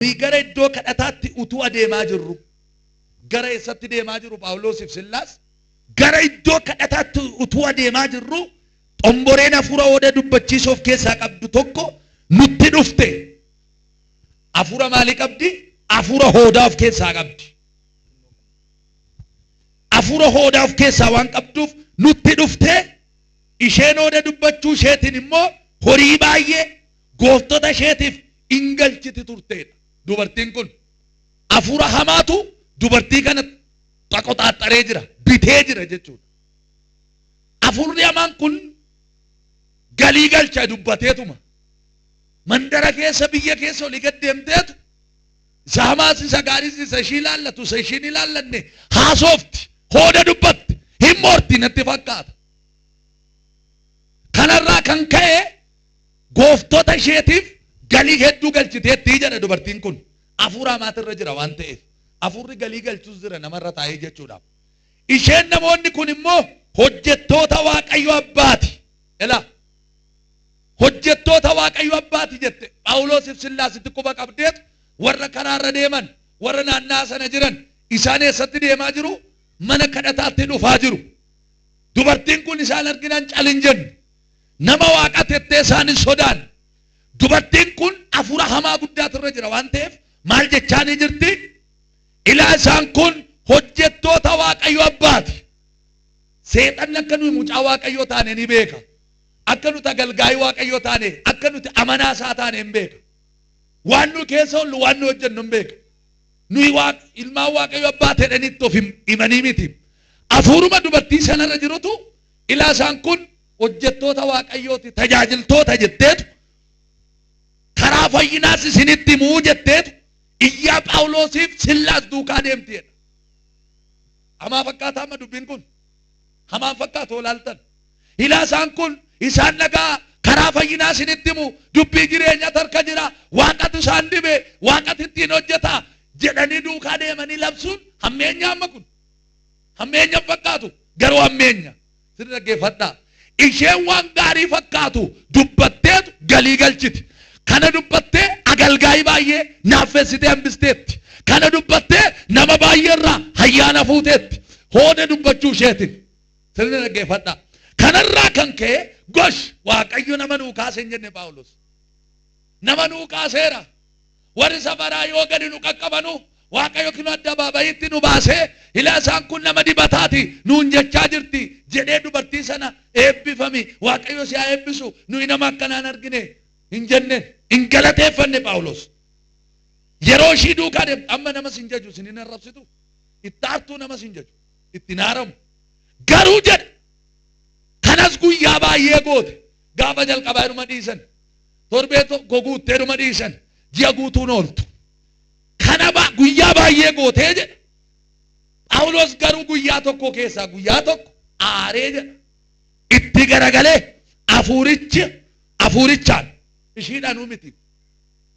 Nuyi gara iddoo kadhataatti utuu adeemaa jirru, gara eessatti deemaa jiru Phaawulosiif Sillaas? Gara iddoo kadhataatti utuu adeemaa jirru, xomboreen hafuura hooda dubbachiisuu of keessaa qabdu tokko nutti dhufte. Hafuura maalii qabdi? Hafuura hoodaa of keessaa qabdi. Hafuura hoodaa of keessaa waan qabduuf nutti dhufte, isheen hooda dubbachuu isheetiin immoo horii baay'ee gooftota isheetiif in galchiti turteedha. Dubartiin kun hafuura hamaatu dubartii kana xaqoxaaxxaree jira, bitee jira jechuudha. Hafuurri hamaan kun galii galcha dubbateetuma. Mandara keessa, biyya keessa olii gad deemteetu isa hamaas isa gaariis isa ishii ilaallatu isa ishiin ilaallanne haasoofti, hooda dubbatti, hin moorti natti fakkaata. Kanarraa kan ka'e gooftota isheetiif galii hedduu galchiteetti jedha dubartiin kun. Hafuura hamaatirra jira waan ta'eef. Hafuurri galii galchus jira namarra taa'ee jechuudha. Isheen namoonni kun immoo hojjettoota Waaqayyo Abbaati. Ilaa hojjettoota Waaqayyo Abbaati jette. Phaawulosiif Sillaasitti quba qabdeetu warra karaarra deeman, warra naannaa sana jiran, isaan eessatti deemaa jiru? Mana kadhataatti dhufaa jiru. Dubartiin kun isaan arginaan cal hin jenne. Nama Waaqa tettee isaan hin sodaanne. Dubartiin kun hafuura hamaa guddaatu irra jira waan ta'eef maal jechaanii jirti? Ilaa isaan kun hojjettoota Waaqayyo Abbaati. Seexanni akka nuyi mucaa Waaqayyoo taane ni beeka. Akka nuti agalgaayii Waaqayyoo taane, akka nuti amanaa isaa taane hin beeka. Waan nuyi keessa ollu, waan nuyi hojjennu hin beeka. Nuyi ilmaan Waaqayyo Abbaa ta'anitti of himanii miti. Hafuuruma dubartii sanarra jirutu ilaa isaan kun hojjettoota Waaqayyooti, tajaajiltoota jetteetu, karaa fayyinaas isinitti himuu jetteetu iyyaa Phaawulosiif Sillaas duukaa deemti jedha. Hamaa fakkaata amma dubbiin kun. Hamaan fakkaatu olaaltan. Ilaa isaan kun isaan dhagaa, karaa fayyinaa isinitti himu, dubbii jireenyaa harka jira, Waaqatu isaan dibe, Waaqatu ittiin hojjeta jedhanii duukaa deemanii labsuun hammeenya amma kun. Hammeenya fakkaatu garuu hammeenya. Sirri dhaggeeffadhaa. Isheen waan gaarii fakkaatu dubbatteetu galii galchiti. Kana dubbattee agalgaayii baay'ee naaffessitee hambisteetti. Kana dubbattee nama baay'ee irraa hayyaana fuuteetti. Hooda dubbachuu isheetiin. Sirri dhaggeeffadhaa. Kanarraa kan ka'e gosh Waaqayyo nama nuu kaase hin jenne Phaawulos. Nama nuu kaaseera. Warri safaraa yoo gadi nu qaqqabanu Waaqayyo kinu addabaabayiitti nu baasee ilaa isaan kun nama dibataati nuun jechaa jirti jedhee dubartii sana eebbifami, Waaqayyo si haa eebbisu, nuyi nama akkanaan argine hin jenne, hin galateeffanne Phaawulos. Yeroo ishii duukaa deemtu amma namas hin jaju, isin hin arrabsitu, itti aartuu namas hin jaju, itti hin aaramu. Garuu jedha kanas guyyaa baay'ee goote. Gaafa jalqabaa dhuma dhiisan, torbee tokko guuttee dhuma dhiisan, ji'a guutuun ooltu. Kana guyyaa baay'ee gootee jedha. Phaawulos garuu guyyaa tokko keessaa guyyaa tokko aaree jedha. Itti garagalee hafuurichi hafuurichaan ishiidhaanuu miti.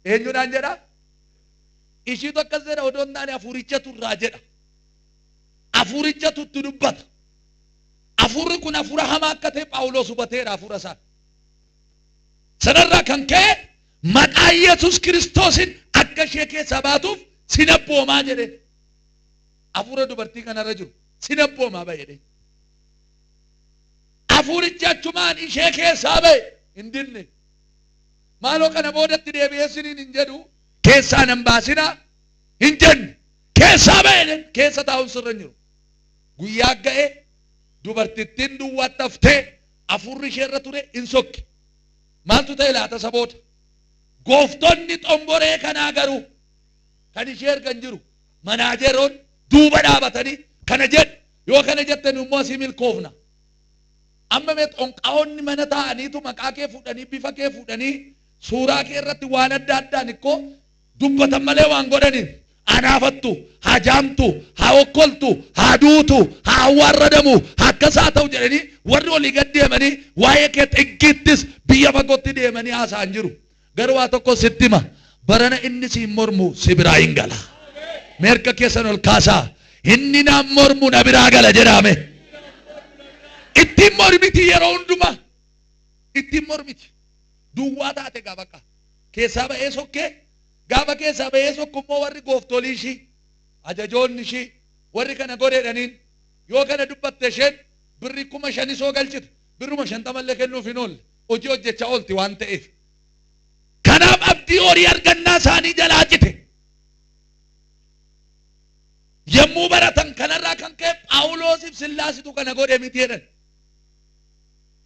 Eenyudhaan jedha? Ishiitu akkas jedha odoo hin taane hafuurichatu irraa jedha. Hafuurichatu itti dubbata. Hafuurri kun hafuura hamaa akka ta'e Phaawulos hubateera hafuura isaa. Sanarraa kan ka'e maqaa Yesuus Kiristoosiin akka ishee keessaa baatuuf sin abboomaa jedhe. Hafuura dubartii kanarra jiru sin abboomaa ba'e jedhe. Hafuurichi achumaan ishee keessaa ba'e, hin dinne. Maaloo kana boodatti deebi'ee siniin hin jedhu, keessaa nan baasinaa hin jenne. Keessaa ba'e jedhe, keessa taa'uun sirra hin jiru. Guyyaa ga'e dubartittiin duwwaatti haftee hafuurri ishee irra ture hin sokke. Maaltu ta'e laata isa booda? Gooftonni xomboree kanaa garuu kan ishee ergan jiru manaajeroon duuba dhaabatanii kana jedhu, yoo kana jettan immoo asii milkoofna. Amma mee xonqaa'onni mana taa'aniitu maqaa kee fuudhanii, bifa kee fuudhanii, suuraa kee irratti waan adda addaan ikkoo dubbatan malee waan godhaniin anaafattu, haa jaamtu, haa okkoltu, haa duutu, haa awwaarradamu, haa akkas haa ta'u jedhanii warri olii gad deemanii waa'ee kee xiggiittis biyya fagootti deemanii haasa'an jiru. Garuu waa tokko sitti hima, barana inni siin mormu si biraa hin gala. Mee harka keessan ol kaasaa, inni naan mormu na biraa gala jedhaame. Ittiin mormiti yeroo hundumaa. Ittiin mormiti. Duwwaa taate gaa bakka. Keessaa ba'ee sokkee. Gaafa keessaa ba'ee sokku immoo warri gooftolii ishii, ajajoonni ishii, warri kana godheedhaniin yoo kana dubbatte isheen birrii 5,000 soo galchite birruma 50llee kennuuf hin oolle, hojii hojjechaa oolti waan ta'eef. Kanaaf abdii horii argannaa isaanii jalaa cite. Yommuu baratan kanarraa kan ka'e Phaawuloosiif Sillaasitu kana godhe miti jedhan.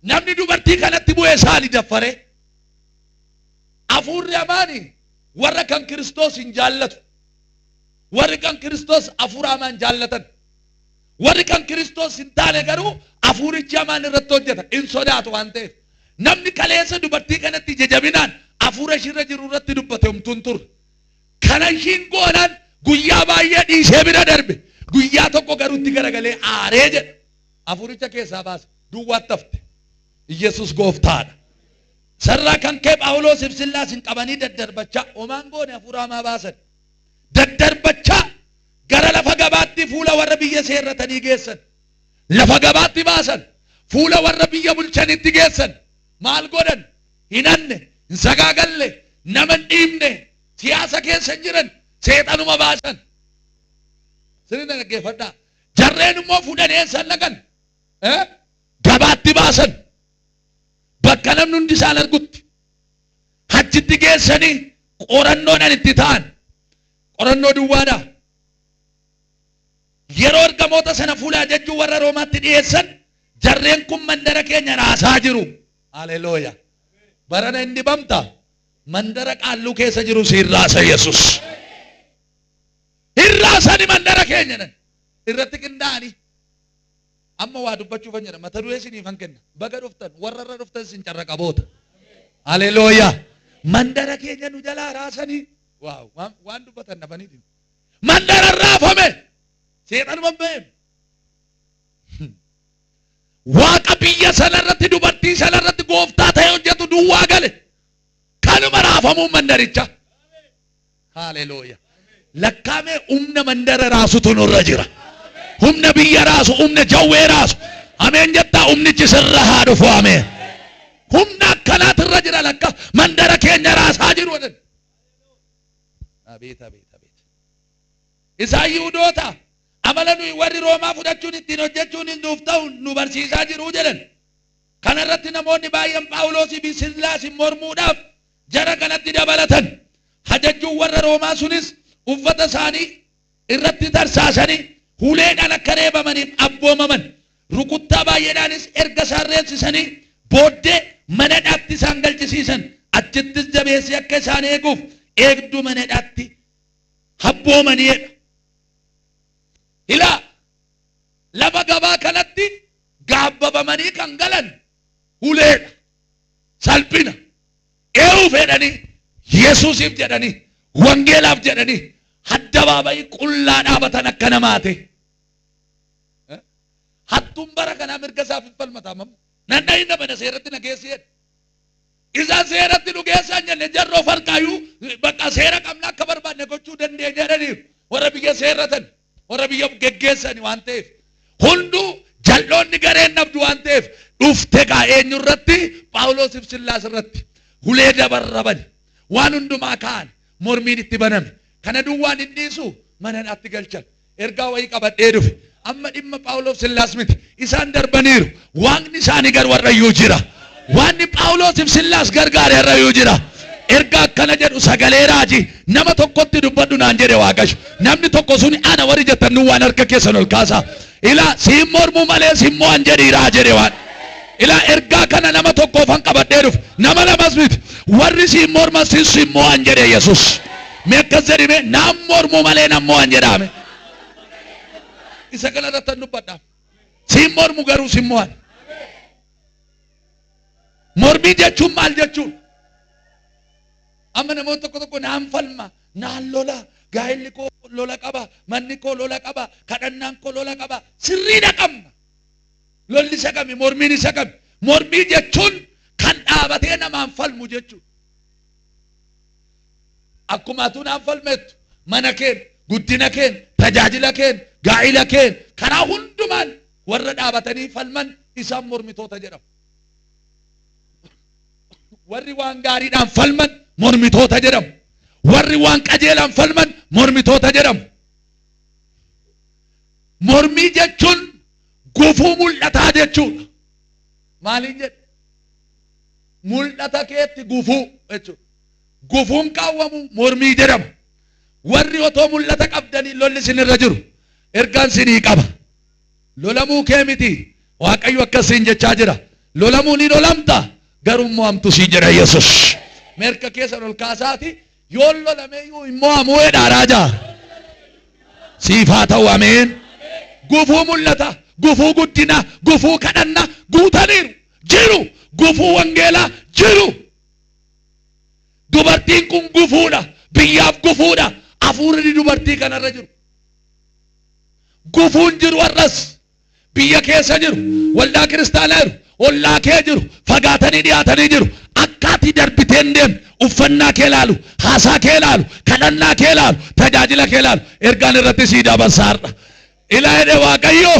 Namni dubartii kanatti bu'e saali daffaree. Hafuurri hamaani warra kan Kiristoos hin jaallatu. Warri kan Kiristoos hafuura hamaan jaallatan. Warri kan Kiristoos hin taane garuu hafuurichi hamaan irratti hojjeta. Hin sodaatu waan ta'eef. Namni kaleessa dubartii kanatti ija jabinaan hafuura ishiirra jiru irratti dubbate homtuu hin turre. Kana ishiin goonaan guyyaa baay'ee dhiisee bira darbe. Guyyaa tokko garuu itti garagalee aaree jedha. Hafuuricha keessaa baase. Duwwaatti hafte. Iyyasuus gooftaadha. Sarraa kan ka'e Phaawuloosiif Sillaasin qabanii daddarbachaa, homaan goone hafuura hamaa baasan. Daddarbachaa gara lafa gabaatti fuula warra biyya seerratanii geessan. Lafa gabaatti baasan. Fuula warra biyya bulchanitti geessan. Maal godhan? Hin hanne, hin sagaagalle, nama hin dhiibne, siyaasa keessa hin jiran, seexanuma baasan. Sirrii na dhaggeeffadhaa. Jarreen immoo fuudhanii eessaan dhaqan? Eh? Gabaatti baasan. Bakka namni hundi isaan argutti. Achitti geessanii qorannoodhaan itti ta'an. Qorannoo duwwaadha. Yeroo ergamoota sana fuula ajajjuu warra Roomaatti dhiyeessan, jarreen kun mandara keenya raasaa jiru. Haleluuya. Barana hin dhibamta. Mandara qaalluu keessa jiru siin raasa Yesus. Hin raasani mandara keenya nan. Irratti qindaa'anii. Amma waa dubbachuufan jedha. Mata duree isiniifan kenna. Baga dhuftan, warra irra dhuftan isin carra qaboota. Haleluuyaa. Mandara keenya nu jalaa raasanii. Waaw, waan, waan dubbatan dhabaniiti. Mandara raafame. Seexanuma ba'e. Waaqa biyya sana irratti, dubartii sana irratti gooftaa ta'e hojjetu duwwaa gale. Kanuma raafamuun mandaricha. Haleluuya. Lakkaamee humna mandara raasutu nurra jira. Humna biyya raasu, humna jawwee raasu. Ameen jettaa? Humnichi sirra haa dhufu. Ameen. Humna akkanaatu irra jira, lakka mandara keenya raasaa jiru jedhan. Abeet, abeet, abeet. Isaan Yihudoota, amala nuyi warri Roomaa fudhachuun ittiin hojjechuun nuuf ta'u nu barsiisaa jiru jedhan. Kana irratti namoonni baay'een Phaawulosii fi Sillaasin mormuudhaaf jara kanatti dabalatan. Ajajjuun warra Roomaa sunis uffata isaanii irratti tarsaasanii uleedhaan akka reebamaniif abboomaman. Rukuttaa baay'eedhaanis erga isaan reebsisanii booddee mana hidhaatti isaan galchisiisan. Achittis jabeessee akka isaan eeguuf eegduu mana hidhaatti abboomanii jedha. Ilaa, lafa gabaa kanatti gaabbabamanii kan galan uleedha. Salphina. Ee'uuf jedhanii, Yesuusiif jedhanii, wangeelaaf jedhanii addabaabayii qullaa dhaabatan akka namaate. Hattuun bara kanaa mirga isaaf hin falmata amma. Nan dhahina bana, seeratti na geessi jedhe. Isaan seeratti nu geessaa hin jenne, jarroo farqaayyuu bakka seera qabna, akka barbaadne gochuu dandeenya jedhaniiru. Warra biyya seerratan, warra biyya geggeessan waan ta'eef. Hunduu jal'oonni gareen dhabdu waan ta'eef dhufte gaa eenyu irratti? Phaawulosiif Sillaas irratti ulee dabarraban, waan hundumaa ka'an, mormiin itti baname. Kana duwwaan hin dhiisu, mana hidhaatti galchan. Ergaa wayii qabadhee dhufe. Amma dhimma Phaawulos Sillaas miti. Isaan darbaniiru. Waaqni isaanii garuu har'ayyuu jira. Waaqni Phaawulosiif Sillaas gargaare har'ayyuu jira. Ergaa akkana jedhu, sagalee raajii nama tokkotti dubbadhu naan jedhe Waaqayyo. Namni tokko sun ana warri jettan nu waan harka keessan ol kaasaa. Ilaa, siin mormuu malee sin mo'an jedhiiraa jedhe waan. Ilaa, ergaa kana nama tokkoofan qabadhee dhufe. Nama lamas miti. Warri siin morman sin mo'an jedhe Yesus. Mee akkas jedhi, mee naan mormuu malee nan mo'an jedhaame. Isa kana irratti dubbadha. Siin mormu garuu sin mo'an. Mormii jechuun maal jechuun? Amma namoota tokko tokko naan falma, naan lola, gaa'elli koo lola qaba, manni koo lola qaba, kadhannaan koo lola qaba. Sirriidha, qabna. Lolli isa kami? Mormiin isa kami? Mormii jechuun kan dhaabatee namaan falmu jechuudha. Akkuma atuu naan falmettu mana keen, guddina keen, tajaajila keen, gaa'ila keen, karaa hundumaan warra dhaabatanii falman isaan mormitoota jedhamu. Warri waan gaariidhaan falman mormitoota jedhamu. Warri waan qajeelaan falman mormitoota jedhamu. Mormii jechuun gufuu mul'ataa jechuudha. Maaliin jedhe? Mul'ata keetti gufuu jechuudha. Gufuun kaawwamu mormii jedhama. Warri otoo mul'ata qabdanii lolli isinirra jiru, ergaan isinii qaba. Lolamuu kee miti. Waaqayyo akkas siin jechaa jira. Lolamuu ni lolamta, garuu hin mo'amtu siin jedha Yesus. Mee harka keessan ol kaasaati, yoon lolameeyyuu hin mo'amu jedhaa raajaa. Siif haa ta'u, ameen. Gufuu mul'ata, gufuu guddinaa, gufuu kadhannaa guutaniiru. Jiru. Gufuu wangeelaa jiru. Dubartiin kun gufuudha. Biyyaaf gufuudha. Hafuurri dubartii kanarra jiru. Gufuun jiru har'as biyya keessa jiru, waldaa kiristaanaa jiru, ollaa kee jiru, fagaatanii dhiyaatanii jiru. Akka ati darbitee hin deemne uffannaa kee ilaalu, haasaa kee ilaalu, kadhannaa kee ilaalu, tajaajila kee ilaalu. Ergaan irratti sii dabarsa har'a. Ilaa jedhe Waaqayyo,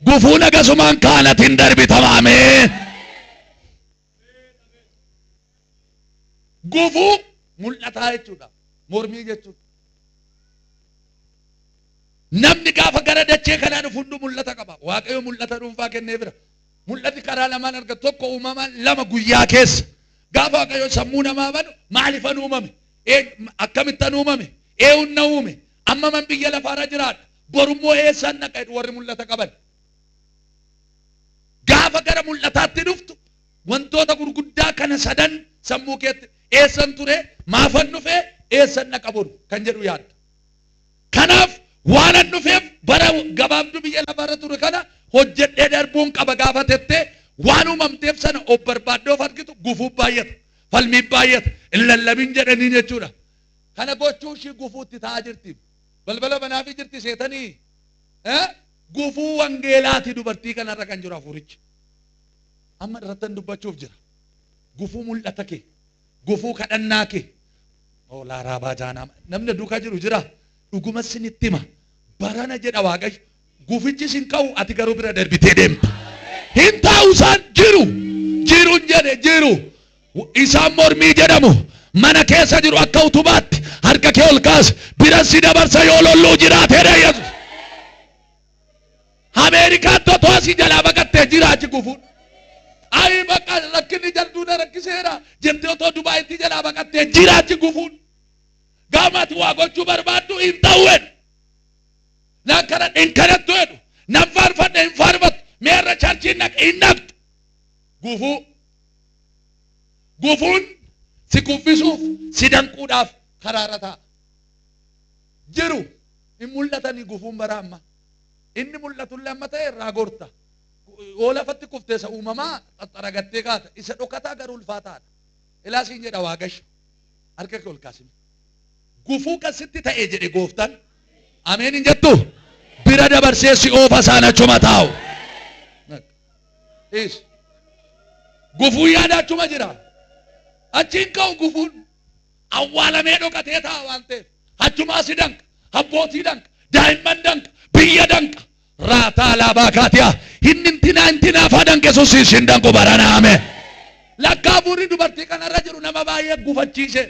gufuun akkasumaan kaanati hin darbitama. Ameen. Gufuu mul'ataa jechuudha. Mormii jechuudha. Namni gaafa gara dachee kanaa dhufu hunduu mul'ata qaba. Waaqayyo mul'ata dhuunfaa kennee bira. Mul'ati karaa lamaan argatu. Tokko uumamaan, lama guyyaa keessa. Gaafa Waaqayyo sammuu namaa banu, maaliifan uumame? Akkamittan uumame? Eenyuun na uume? Ammaman biyya lafaarra jiraadha? Borummoo eessaan dhaqa jedhu warri mul'ata qaban. Gaafa gara mul'ataatti dhuftu, wantoota gurguddaa kana sadan sammuu keetti, eessan ture, maafan dhufe, eessan dhaqa boru kan jedhu yaadda. Kanaaf waanan dhufeef bara gabaabduu biyya lafaarra ture kana hojjedhee darbuun qaba gaafa tettee waan uumamteef sana of barbaaddee of argitu, gufuu baay'ata. Falmii baay'ata. Hin lallabin jedhaniin jechuudha. Kana gochuu ishii gufuutti ta'aa jirti. Balbala banaafii jirti seetanii. Gufuu wangeelaati dubartii kanarra kan jiru hafuurichi. Amma irrattan dubbachuuf jira. Gufuu mul'ata kee, gufuu kadhannaa kee. Oolaa raabaa jaanaa. Namni duukaa jiru jira. Dhuguma sinitti hima. Barana jedha Waaqayyo. Gufichi sin ka'u, ati garuu bira darbitee deemta. Hin taa'u isaan jiru. Jiruun jedhe jiru. Isaan mormii jedhamu. Mana keessa jiru akka utubaatti harka kee ol kaasi. Bira si dabarsa yoo lolluu jiraatee Yesuus. Ameerikaatti otoo asii jalaa baqattee jira achi gufuun. Ayi, bakka rakkinni jalduu na rakkiseera jettee otoo Dubaayitti jalaa baqattee jira achi gufuun. Gaafa ati waa gochuu barbaaddu hin ta'u jedhu. Nan kadhadhe hin kadhattu jedhu. Nan faarfadhe hin faarfattu. Meerra churchiin dhaqa hin dhaqxu. Gufuu. Gufuun si kuffisuuf, si danquudhaaf karaarra taa'a. Jiru hin mul'atanii gufuun bara ammaa. Inni mul'atullee amma ta'e irraa gorta. Yoo lafatti kuftee isa uumamaa xaxxaragattee kaata. Isa dhokataa garuu ulfaataadha. Ilaa siin jedha Waaqayyo. Harka kee ol kaasime. Gufuu kan sitti ta'e jedhe gooftaan. Ameen hin jettu? Bira dabarsee si oofa isaan achuma taa'u. Dhiis. Gufuun yaada achuma jira. Achiin ka'u gufuun awwaalamee dhokatee taa'a waan ta'eef. Achumaa si danqa. Abbootii danqa. Daa'imman danqa. Biyya danqa. Raataa laabaa kaatiyaa. Inni intinaa intinaa faa danqe sun siis hin danqu barana, ameen. Lakkaa hafuurri dubartii kanarra jiru nama baay'ee gufachiise.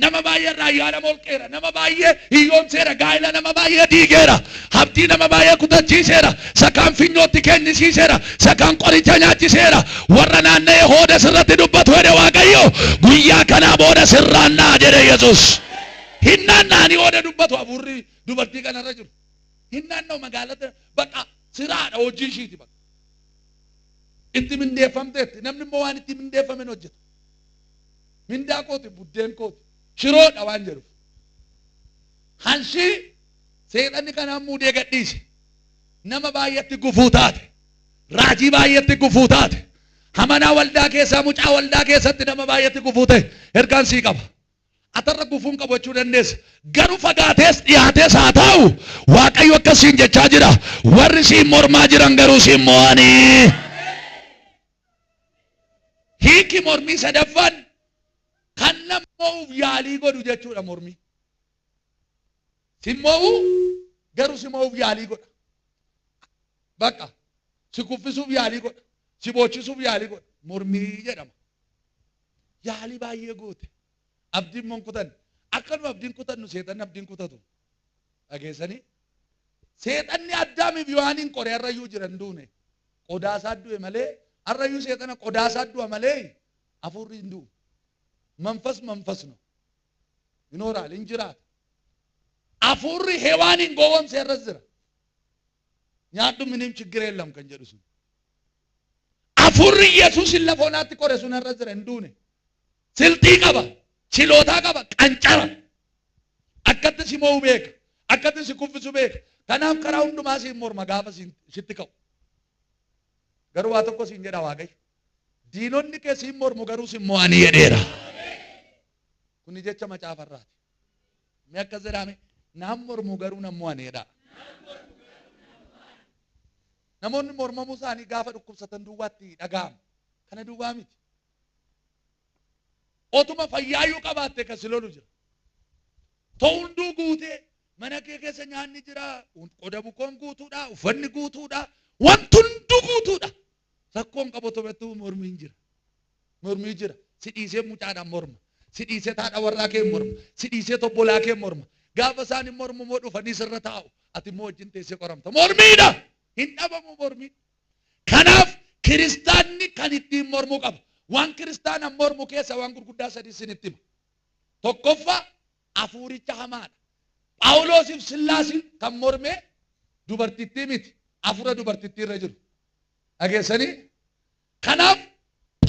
Nama baay'ee irraa ayyaana molqeera. Nama baay'ee hiyyoomseera. Gaa'ela nama baay'ee diigeera. Abdii nama baay'ee kutachiiseera. Sakaan finyootti kennisiiseera. Sakaan qoricha nyaachiseera. Warra naanna'ee hooda sirratti dubbatu jedhe Waaqayyo. Guyyaa kanaa booda sirraan na'a jedhe Yesuus. Hin naanna'anii hooda dubbatu hafuurri dubartii kanarra jiru. Hin naanna'u magaalatti bakka siraadha, hojii ishiiti bakka. Itti mindeeffamteetti. Namni immoo waan itti mindeeffame hin hojjetu. Mindaa kooti, buddeen kooti, shiroodha waan jedhuuf. Hanshii seexanni kanaan muudee gadhiise. Nama baay'eetti gufuu taate. Raajii baay'eetti gufuu taate. Hamanaa waldaa keessaa, mucaa waldaa keessatti nama baay'eetti gufuu ta'e. Ergaan sii qaba. Atarra gufuun qabu jechuu dandeessa. Garuu fagaatees dhiyaatees haa ta'u, Waaqayyo akkasiin jechaa jira. Warri siin mormaa jiran garuu siin mo'anii. Hiiki mormii sadaffaan kan nama mo'uuf yaalii godhu jechuudha mormii. Si mo'u, garuu si mo'uuf yaalii godha. Bakka si kuffisuuf yaalii godha. Si boochisuuf yaalii godha. Mormii jedhama. Yaalii baay'ee goote. Abdiin mon kutan. Aksuum Akka nu abdiin kutannu seexanni abdiin kutatu. Dhageessanii? Seexanni Addaamiif Yohaaniin qoree har'ayyuu jiran duune. Qodaa isaa du'e malee har'ayyuu seexana qodaa isaa du'a malee hafuurri hin du'u. Manfas manfas no. Hin hin jiraata. Hafuurri Hewaaniin gowwoomsee irras jira. Nyaadhu minim ችግር የለም kan jedhu sun. Hafuurri Yesuusin lafa onaatti qore sun irra jira hin duune. Silxii qaba, chilootaa qaba, qancara. Akkatti si mo'u beeka, akkatti si kuffisu beeka. Kanaaf karaa hundumaa siin morma gaafa sitti ka'u. Garuu waa tokko siin jedha Waaqayyo. Diinonni kee siin mormu garuu siin mo'anii jedheera. Kuni jecha macaafarraati. Mee akkas jedhame naan mormu garuu nan mo'aneedha. Namoonni mormamuu isaanii gaafa dhukkubsatan duwwaatti dhaga'ama. Kana duwwaa miti. Otuma fayyaayyuu qabaatte kan si lolu jira. Ta'u hunduu guutee mana kee keessa nyaanni jira, qoda bukoon guutuudha, uffanni guutuudha, wanti hunduu guutuudha. Rakkoon qabu tobattuu mormiin jira. Mormii jira. Si dhiisee mucaadhaan morma. Si dhiisee haadha warraa kee morma. Si dhiisee obbolaa kee morma. Gaafa isaan hin mormu immoo dhufanii sirra taa'u. Ati immoo wajjin teessee qoramta. Mormiidha! Hin dhabamu mormiin. Kanaaf kiristaanni kan ittiin mormuu qaba. Waan kiristaana mormu keessa waan gurguddaa sadii isinitti hima. Tokkoffaa hafuuricha hamaadha. Phaawulosiif Sillaasiin kan morme dubartittii miti. Hafuura dubartittii irra jiru. Dhageessanii? Kanaaf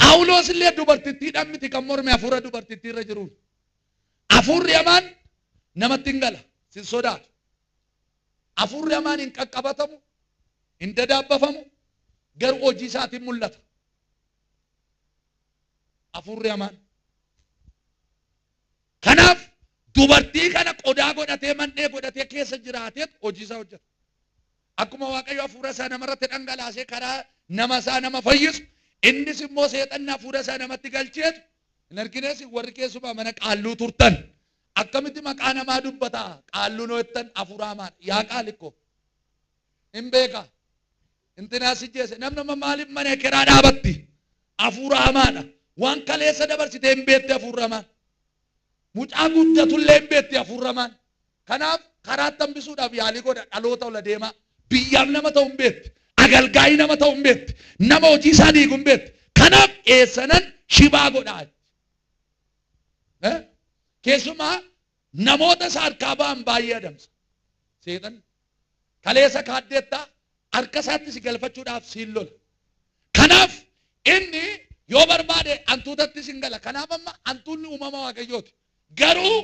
Phaawulos illee dubartittiidhaan miti kan morme hafuura dubartittii irra jiruun. Hafuurri hamaan namatti hin gala. Sin sodaatu. Hafuurri hamaan hin qaqqabatamu, hin dadaabbafamu, garuu hojii isaatiin mul'ata. Hafuurri hamaan. Kanaaf dubartii kana qodaa godhatee mandhee godhatee keessa jiraateet hojii isaa hojjeta. Akkuma Waaqayyo hafuura isaa namarratti dhangalaasee karaa nama isaa nama fayyisu, innis immoo seexanni hafuura isaa namatti galcheetu hin argines warri keessumaa mana qaalluu turtan. Akkamitti maqaa namaa dubbataa qaalluu noo jettan hafuura hamaadha. Yaa qaalikko hin beeka. Intinaa si jeese namni amma maaliif mana ekeraa dhaabatti? Hafuura hamaadha. Waan kaleessa dabarsitee hin beekte hafuurri hamaan. Mucaa guddatullee hin beekte hafuurri hamaan. Kanaaf karaa hambisuudhaaf yaalii godha dhaloota ola deemaa. Biyyaaf nama ta'u hin beekte. Agalgaayii nama ta'u hin beekte. Nama hojii isaa diigu hin beekte. Kanaaf eessanan shibaa godhaa. Keessumaa namoota isa harkaa ba'an baay'ee adamsa. Seexan kaleessa kaaddeettaa harka isaatti si galfachuudhaaf siin lola. Kanaaf inni yoo barbaade hantuutatti sin gala. Kanaaf amma hantuunni uumama Waaqayyooti. Garuu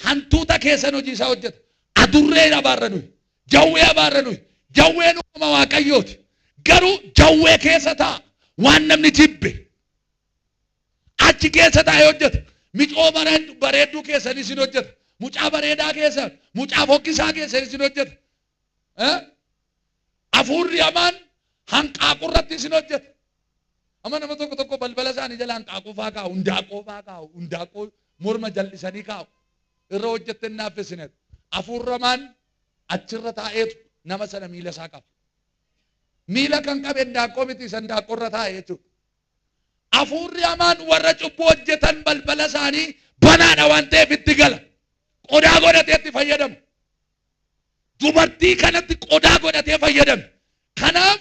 hantuuta keessan hojii isaa hojjeta. Adurree abaarra nuyi. Jawwee abaarra nuyi. Jawween uumama Waaqayyooti. Garuu jawwee keessa taa'a. Waan namni jibbe. Achi keessa taa'ee hojjeta. Micoo bareedduu keessanis hin hojjeta. Mucaa bareedaa keessan, mucaa fokkisaa keessanis hin hojjeta. Hafuurri hamaan hanqaaquu irratti isin hojjeta. Amma nama tokko tokko balbala isaanii jala hanqaaquu faa kaa'u, hundaaqoo faa kaa'u, hundaaqoo morma jal'isanii kaa'u. Irra hojjette naaffisinet. Hafuurri hamaan achirra taa'eetu nama sana miila isaa qaba. Miila kan qabe hindaaqqoo miti isa hindaaqqoo irra taa'e jechuudha. Hafuurri hamaan warra cubbuu hojjetan balbala isaanii banaadha waan ta'eef itti gala. Qodaa godhatee itti fayyadama. Dubartii kanatti qodaa godhatee fayyadame. Kanaaf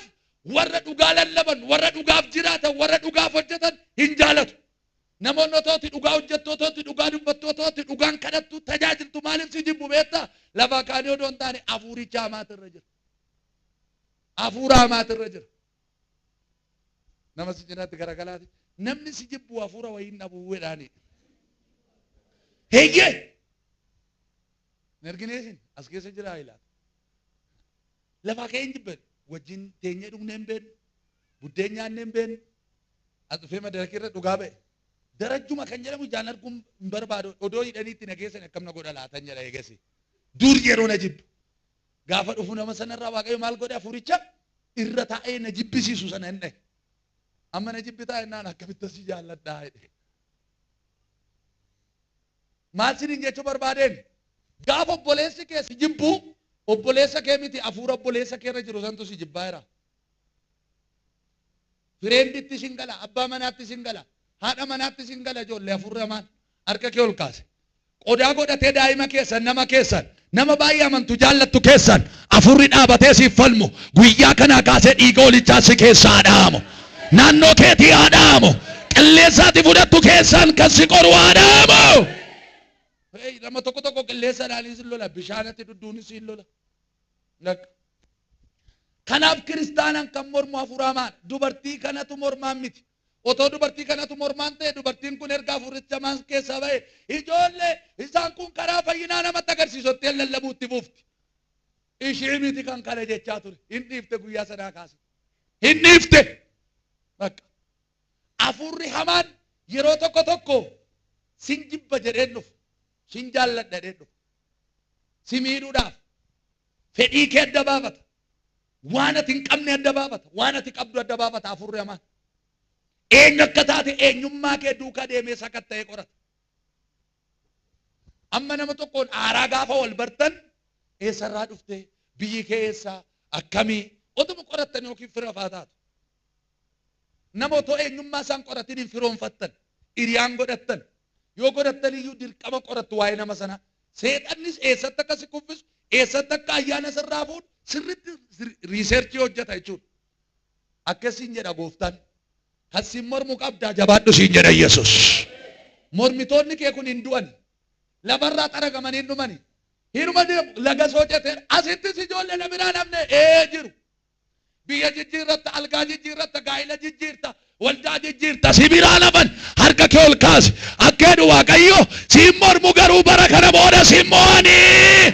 warra dhugaa lallaban, warra dhugaaf jiraatan, warra dhugaaf hojjetan hin jaalatu. Namoonni otooti dhugaa hojjettootooti, dhugaa dubbattootooti, dhugaan kadhattu, tajaajiltu maaliif si jibbu beektaa? Lafaa kaanii odoo hin taane hafuuricha hamaatu irra jira. Hafuura hamaatu irra jira. Nama si cinaatti garagalaati. Namni si jibbu hafuura wayii hin dhabu jedhaani. Heeyyee! Hin argineesin as keessa jiraa ilaata. Lafaa ka'ee hin jibban. Wajjin teenyee dhugnee hin beeknu. Buddeen nyaannee hin beeknu. As dhufee madarakii irra dhugaa ba'e. Darajjuma kan jedhamu ijaan arguun hin barbaadu. Odoo hidhanii itti na geessan akkam na godha laatan jedha eegasi. Dur yeroo na jibbu. Gaafa dhufu nama sanarraa Waaqayyo maal godhe hafuuricha irra taa'ee na jibbisiisu sana hin dhahe. Amma na jibbitaa jennaan akkamitti si jaalladhaa jedhe. Maal siniin jechuu barbaadeen? Gaafa obboleessi kee si jibbu obboleessa kee miti hafuura obboleessa kee irra jiru santu si jibbaa jira. Frienditti sin gala, abbaa manaatti sin gala, haadha manaatti sin gala ijoollee hafuurri hamaan harka kee ol kaase. Qodaa godhatee daa'ima keessan, nama keessan, nama baay'ee amantu jaallattu keessan afurri dhaabatee siif falmu guyyaa kanaa kaasee dhiiga hoolichaa si keessaa haa dha'amu. Naannoo keetii haa dha'amu. Qilleensaati fudhattu keessaan kan si qoru haa dha'amu. Hey, nama tokko tokko qilleensa dhaanis hin lola, bishaanatti dudduunis hin lola. Lakka. Kanaaf kiristaanan kan mormu hafuura hamaadha. Dubartii kanatu mormaan miti. Otoo dubartii kanatu mormaan ta'e, dubartiin kun erga hafuuricha hamaan keessaa ba'e, ijoollee isaan kun karaa fayyinaa namatti agarsiisu jettee lallabuutti fufti. Ishee miti kan kana jechaa ture. Hin dhiifte guyyaa sanaa kaase. Hin dhiifte. Bakka. Hafuurri hamaan yeroo tokko tokko sin jibba jedheen dhufu. Sin jaalladha jedheen dhufu. Si miidhuudhaaf fedhii kee adda baafata. Waan ati hin qabne adda baafata. Waan ati qabdu adda baafata hafuurri hamaan. Eenyu akka taate eenyummaa kee duukaa deemee sakatta'ee qorata. Amma nama tokkoon aaraa gaafa wal bartan, eessarraa dhufte, biyyi kee eessaa, akkamii, otuma qorattan yookiin fira faa taatu. Nama otoo eenyummaa isaan qoratin hin firoonfattan, hiriyaan godhattan. Yoo godhattan iyyuu dirqama qorattu waa'ee nama sanaa. Seexannis eessatti akka si kuffisu, eessatti akka ayyaana sirraa fuudhu sirriitti research hojjeta jechuudha. Akkasiin jedha gooftaan. Kan siin mormu qabdaa, jabaadhu siin jedha Yesus. Mormitoonni kee kun hin du'an. Lafarraa xaragamanii hin dhumani. Hinuma deemu laga soocatee asittis ijoollee na biraa namne ee jiru. Biyya jijjiirratta, algaa jijjiirratta, gaa'ila jijjiirta, waldaa jijjiirta, si biraa lafan harka kee ol kaasi. Akka jedhu Waaqayyo, siin mormu garuu bara kana booda siin mo'anii.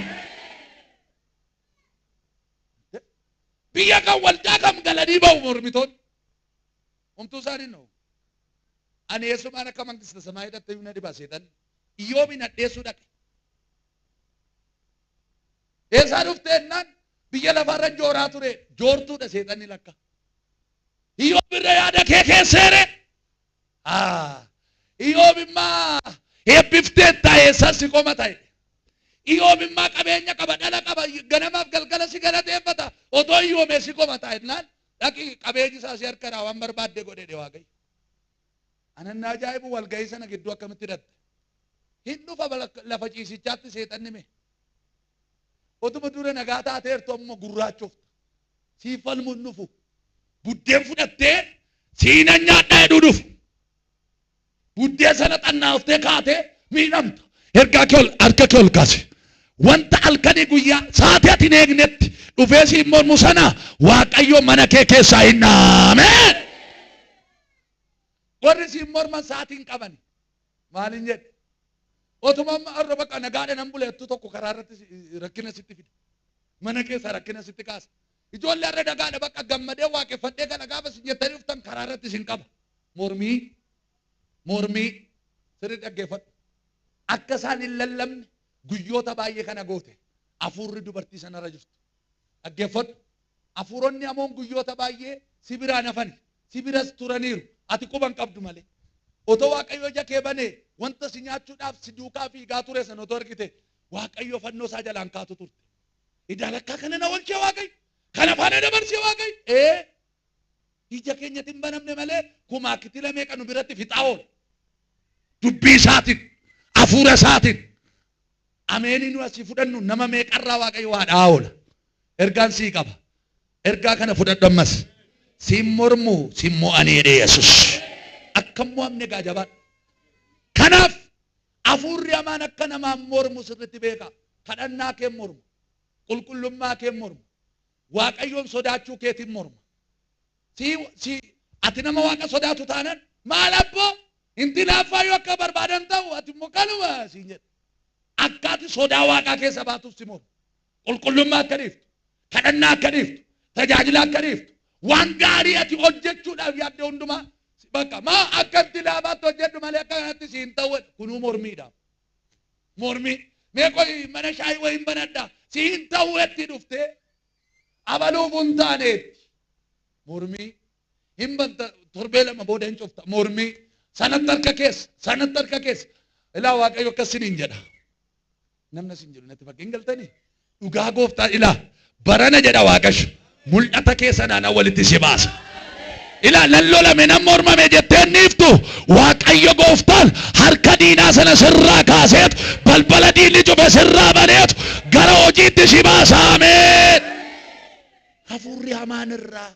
Biyya kan waldaa kam galanii ba'u mormitoonni. Homtuu isaanii na'u. Ani eessumaan akka mangista samaa hidhatte na dhiba seexan. Iyyoobiin hadheessuu dhaqe. Eessaa dhufte jennaan, biyya lafaarra jooraa ture, joortuudha seexanni lakka. Iyyoob irra yaada kee keesseere. Iyyoob immaa eebbifteetta, eessas si qoma ta'e. Iyyoob immaa qabeenya qaba, dhala qaba, ganamaaf galgala si galateeffata, otoo iyyoomee si qoma ta'a jennaan, dhaqi, qabeenyi isaa si harkadhaa, waan barbaadde godhe Waaqayyo. Anan na ajaa'ibu, walgahii sana gidduu akkamitti hidhatte. Hin dhufa lafa ciisichaatti seexanni mee. Otuma dura nagaa taateertu amma gurraachofta. Siif falmu hin dhufu. Buddeen fudhattee siinan nyaadhaa jedhuu dhufu. Buddeen sana xannaaftee kaatee miidhamta. Ergaa kee ol harka kee ol kaase. Wanta halkanii guyyaa sa'aatii ati hin eegnetti dhufee siin mormu sana Waaqayyo mana kee keessaa hin dhaameen. Warri siin morman sa'aatii hin qabani. Maalin jedhe? Otuma amma har'a bakka nagaadha nan buleettu tokko karaa irratti rakkina sitti fida. Mana keessa rakkina sitti kaasa. Ijoollee har'a nagaadha, bakka gammadee waaqeffadhee kana gaafa isin jettanii dhuftan karaa irratti isin qaba. Mormii, mormii, sirrii dhaggeeffadhu. Akka isaan hin lallabne guyyoota baay'ee kana goote hafuurri dubartii sanarra jirtu. Dhaggeeffadhu. Hafuuronni hamoon guyyoota baay'ee si biraan hafani. Si biras turaniiru. Ati quban qabdu malee. Otoo Waaqayyo ija kee banee wanta si nyaachuudhaaf si duukaa fiigaa ture sana otoo argite, Waaqayyo fannoo isaa jalaan kaatu turte. Idaalakkaa kana na oolchee Waaqayyo. Kana faana dabarsee Waaqayyo. Ee, ija keenyatti hin banamne malee kumaa kitila meeqa nu biratti fixaa oolu. Dubbii isaatiin, hafuura isaatiin. Ameenii nu asii fudhannu nama meeqarraa Waaqayyo waa dha'aa oola. Ergaan sii qaba. Ergaa kana fudhadhu ammas. Siin mormu, siin mo'anii jedhee Yesus. Akka hin mo'amne egaa jabaadhu. Kanaaf hafuurri hamaan akka namaan mormu sirriitti beeka. Kadhannaa kee morma. Qulqullummaa kee morma. Waaqayyoon sodaachuu keetiin morma. Si si ati nama Waaqa sodaatu taanan, maal abboo, inti laaffaa yoo akka barbaadan ta'u, ati immoo kanuma siin jedha. Akka ati sodaa Waaqaa keessa baatuuf si morma. Qulqullummaa akka dhiiftu, kadhannaa akka dhiiftu, tajaajila akka dhiiftu, waan gaarii ati hojjechuudhaaf yaadde hundumaa bakka maa akka itti laafaatti hojjedhu malee akka kanatti siin ta'u, kunuu mormiidha. Mormii. Mee qoy, mana shaayii wayiin banadha. Siin ta'u itti dhuftee abaluuf hin taaneetti. Mormii. Hin banta, torbee 2 booda hin cufta. Mormii. Sanatti harka keessa. Sanatti harka keessa. Ilaa, Waaqayyo akkas siniin jedha. Namni asin jedhu natti fakkii hin galtanii? Dhugaa gooftaa, ilaa, barana jedha Waaqayyo. Mul'ata keessa naannoo walitti si baasa. Ilaa nan lolame nan mormame jettee niiftu Waaqayyo gooftaan harka diinaa sana sirraa kaaseetu balbala diinni cufe sirraa baneetu gara hojiitti si baasa. Ameen. Hafuurri hamaan irraa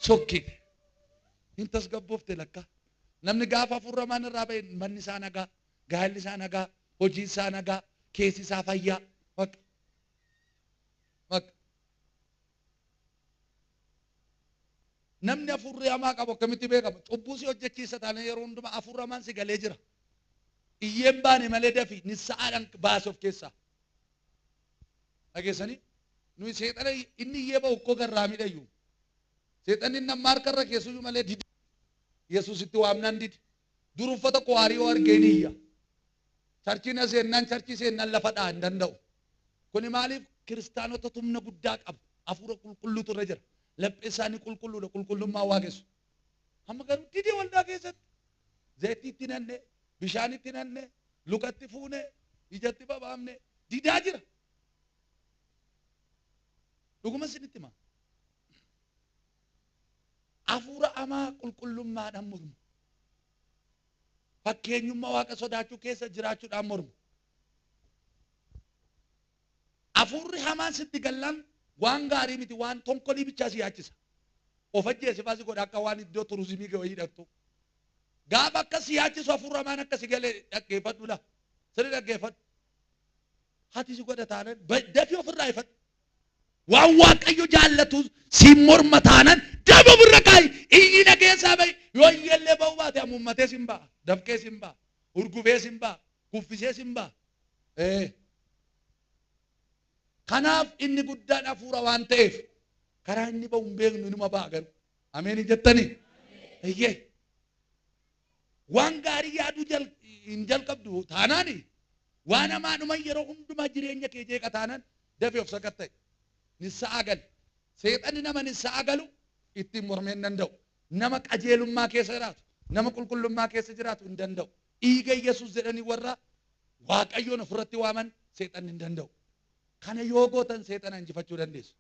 sokkite. Hin tasgabboofte lakka. Namni gaafa hafuurri hamaan irraa ba'e manni isaa nagaa, gaa'elli isaa nagaa, hojiin isaa nagaa, keessi isaa fayyaa. Bakka. Bakka. Namni hafuurri hamaa qabu akkamitti beekama? Cubbuu si hojjechiisa taanaan yeroo hundumaa hafuurri hamaan si galee jira. Iyyeen baane malee dafi nissa'aadhaan baase of keessaa. Dhageessanii? Nuyi seexana inni iyyee ba'u ikkoo garraamidha iyyuu. Seexanni inni amma harka irra keessuyyuu malee didi. Yesuusitti waamnaan didi. Dur uffata kuwaarii yoo argee ni iyya. Charchiin as seennaan charchii seennaan lafa dha'a hin danda'u. Kuni maaliif kiristaanota humna guddaa qabu. Hafuura qulqulluutu irra jira. Laphee isaanii qulqulluudha qulqullummaa waaqessu. Amma garuu didee waldaa keessatti zayitii itti nanne, bishaan itti nanne, lukatti fuune, ijatti babaamne didaa jira. Dhuguma isinitti hima. Hafuura hamaa qulqullummaadhaan mormu. Fakkeenyummaa waaqa sodaachuu keessa jiraachuudhaan mormu. Hafuurri hamaan sitti gallaan waan gaarii miti waan tonkolii bichaa si yaachisa. Of ajjeesifaa si godha akka waan iddoo turizimii wayii dhaqxu. Gaafa akka si yaachisu hafuurri hamaan akka si galee dhaggeeffadhu laa. Sirri dhaggeeffadhu. Hati si godha taanan dafii ofirraa ifadhu. Waan Waaqayyo jaallatu siin morma taanan dafii ofirra kaa'i. Iyyi na keessaa ba'i. Yoo iyyellee ba'uu baate amuummatee sin ba'a. Dafqee sin ba'a. Hurgufee sin ba'a. Kuffisee sin ba'a. Ee. Kanaaf inni guddaan hafuura waan ta'eef karaa inni ba'u hin beeknu inuma ba'a garuu. Ameen hin jettanii? Eeyyee. Waan gaarii yaaduu hin jalqabdu taanaani waan hamaadhuma yeroo hundumaa jireenya kee jeeqa taanaan dafii of sakatta'i. Nissa'aa gali. Seexanni nama nissa'aa galu ittiin mormee hin danda'u. Nama qajeelummaa keessa jiraatu, nama qulqullummaa keessa jiraatu hin danda'u. Dhiiga Yesuus jedhanii warra Waaqayyoon ofirratti waaman seexanni hin danda'u. Kana yoo gootan seexana injifachuu dandeessu.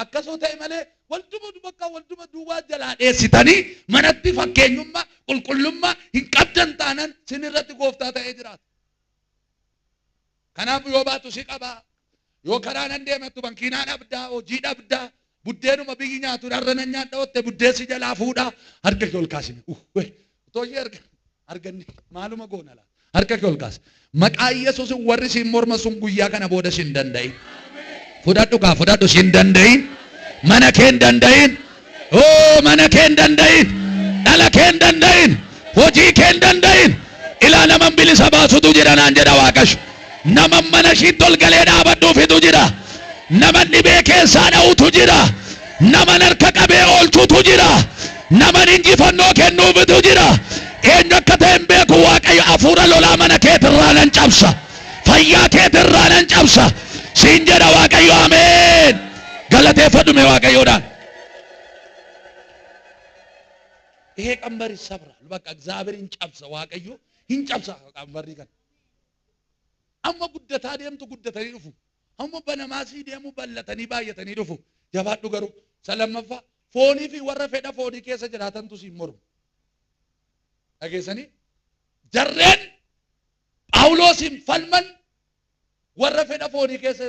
Akkasoo ta'e malee walduma bakka walduma duwwaa jalaa dheessitanii manatti fakkeenyummaa qulqullummaa hin qabdan taanan sin irratti gooftaa ta'ee jiraata. Kanaaf yoo baatu si qabaa. Yoo karaa nan deemattu bankiinaa dhabdaa, hojii dhabdaa, buddeenuma biyyi nyaatu dharra nan nyaadha otte buddeessi jalaa fuudhaa. Harka kee ol kaasime. Otoo ishee arganne maaluma goona laata? Harka kee ol kaasi. Maqaa Yesuus warri siin morma sun guyyaa kana booda sin danda'in. Fudhadhu kaa fudhadhu sin danda'in. Mana kee hin danda'in. Oo mana kee hin danda'in. Dhala kee hin danda'in. Hojii kee hin danda'in. Ilaa naman bilisa baasutu jira naan jedha Waaqayyo. Naman mana ishiitti ol galee dhaabadhuufitu jira. Naman dhibee keessaa dha'utu jira. Naman harka qabee oolchutu jira. Naman injifannoo kennuufitu jira. Eenyu akka ta'e hin beeku Waaqayyo hafuura lolaa mana keetirraa nan cabsa. Fayyaa keetirraa nan cabsa. Siin jedha Waaqayyo ameen. Galateeffadhu mee Waaqayyoodhaan. ይሄ ቀንበር ይሰብራል። በቃ እግዚአብሔር hin cabsa Waaqayyo hin cabsa qambarrii kana. Amma guddataa deemtu guddatanii dhufu. Amma banamaa sii deemu bal'atanii baay'atanii dhufu. Jabaadhu garuu. Isa lammaffaa foonii fi warra fedha foonii keessa jiraatantu siin mormu. Dhageessanii? Jarreen Phaawuloosiin falman warra fedha foonii keessa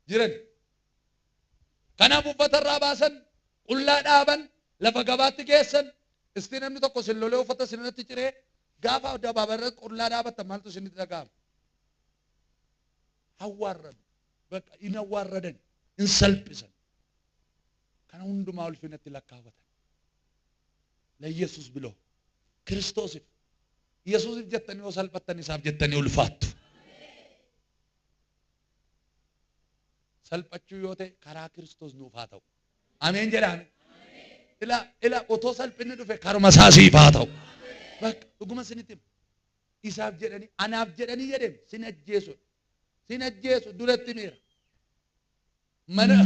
jiran. Kanaaf uffata irraa baasan, qullaa dhaaban, lafa gabaatti geessan. Isti namni tokko sin lolee uffata isinirratti ciree gaafa addabaabaayii irratti qullaa dhaabattan maaltu isinitti dhaga'ama? Awwaarradu. Bakka in awwaarradan, in salphisan. Kana hundumaa ulfinatti lakkaawwatan. ለኢየሱስ ብሎ ክርስቶስif Yesuusif jettanii yoo salphattan isaaf jettanii ulfaattu. Salphachuu yoo ta'e karaa Kiristoos nuuf haa ta'u. Ameen jedhaa. Ila ila otoo salphinni dhufe karuma isaa siif haa ta'u. Bakka dhuguma isinitti hima. Isaaf jedhanii anaaf jedhanii jedheem sin ajjeesu. Sin ajjeesu duratti miira. Mana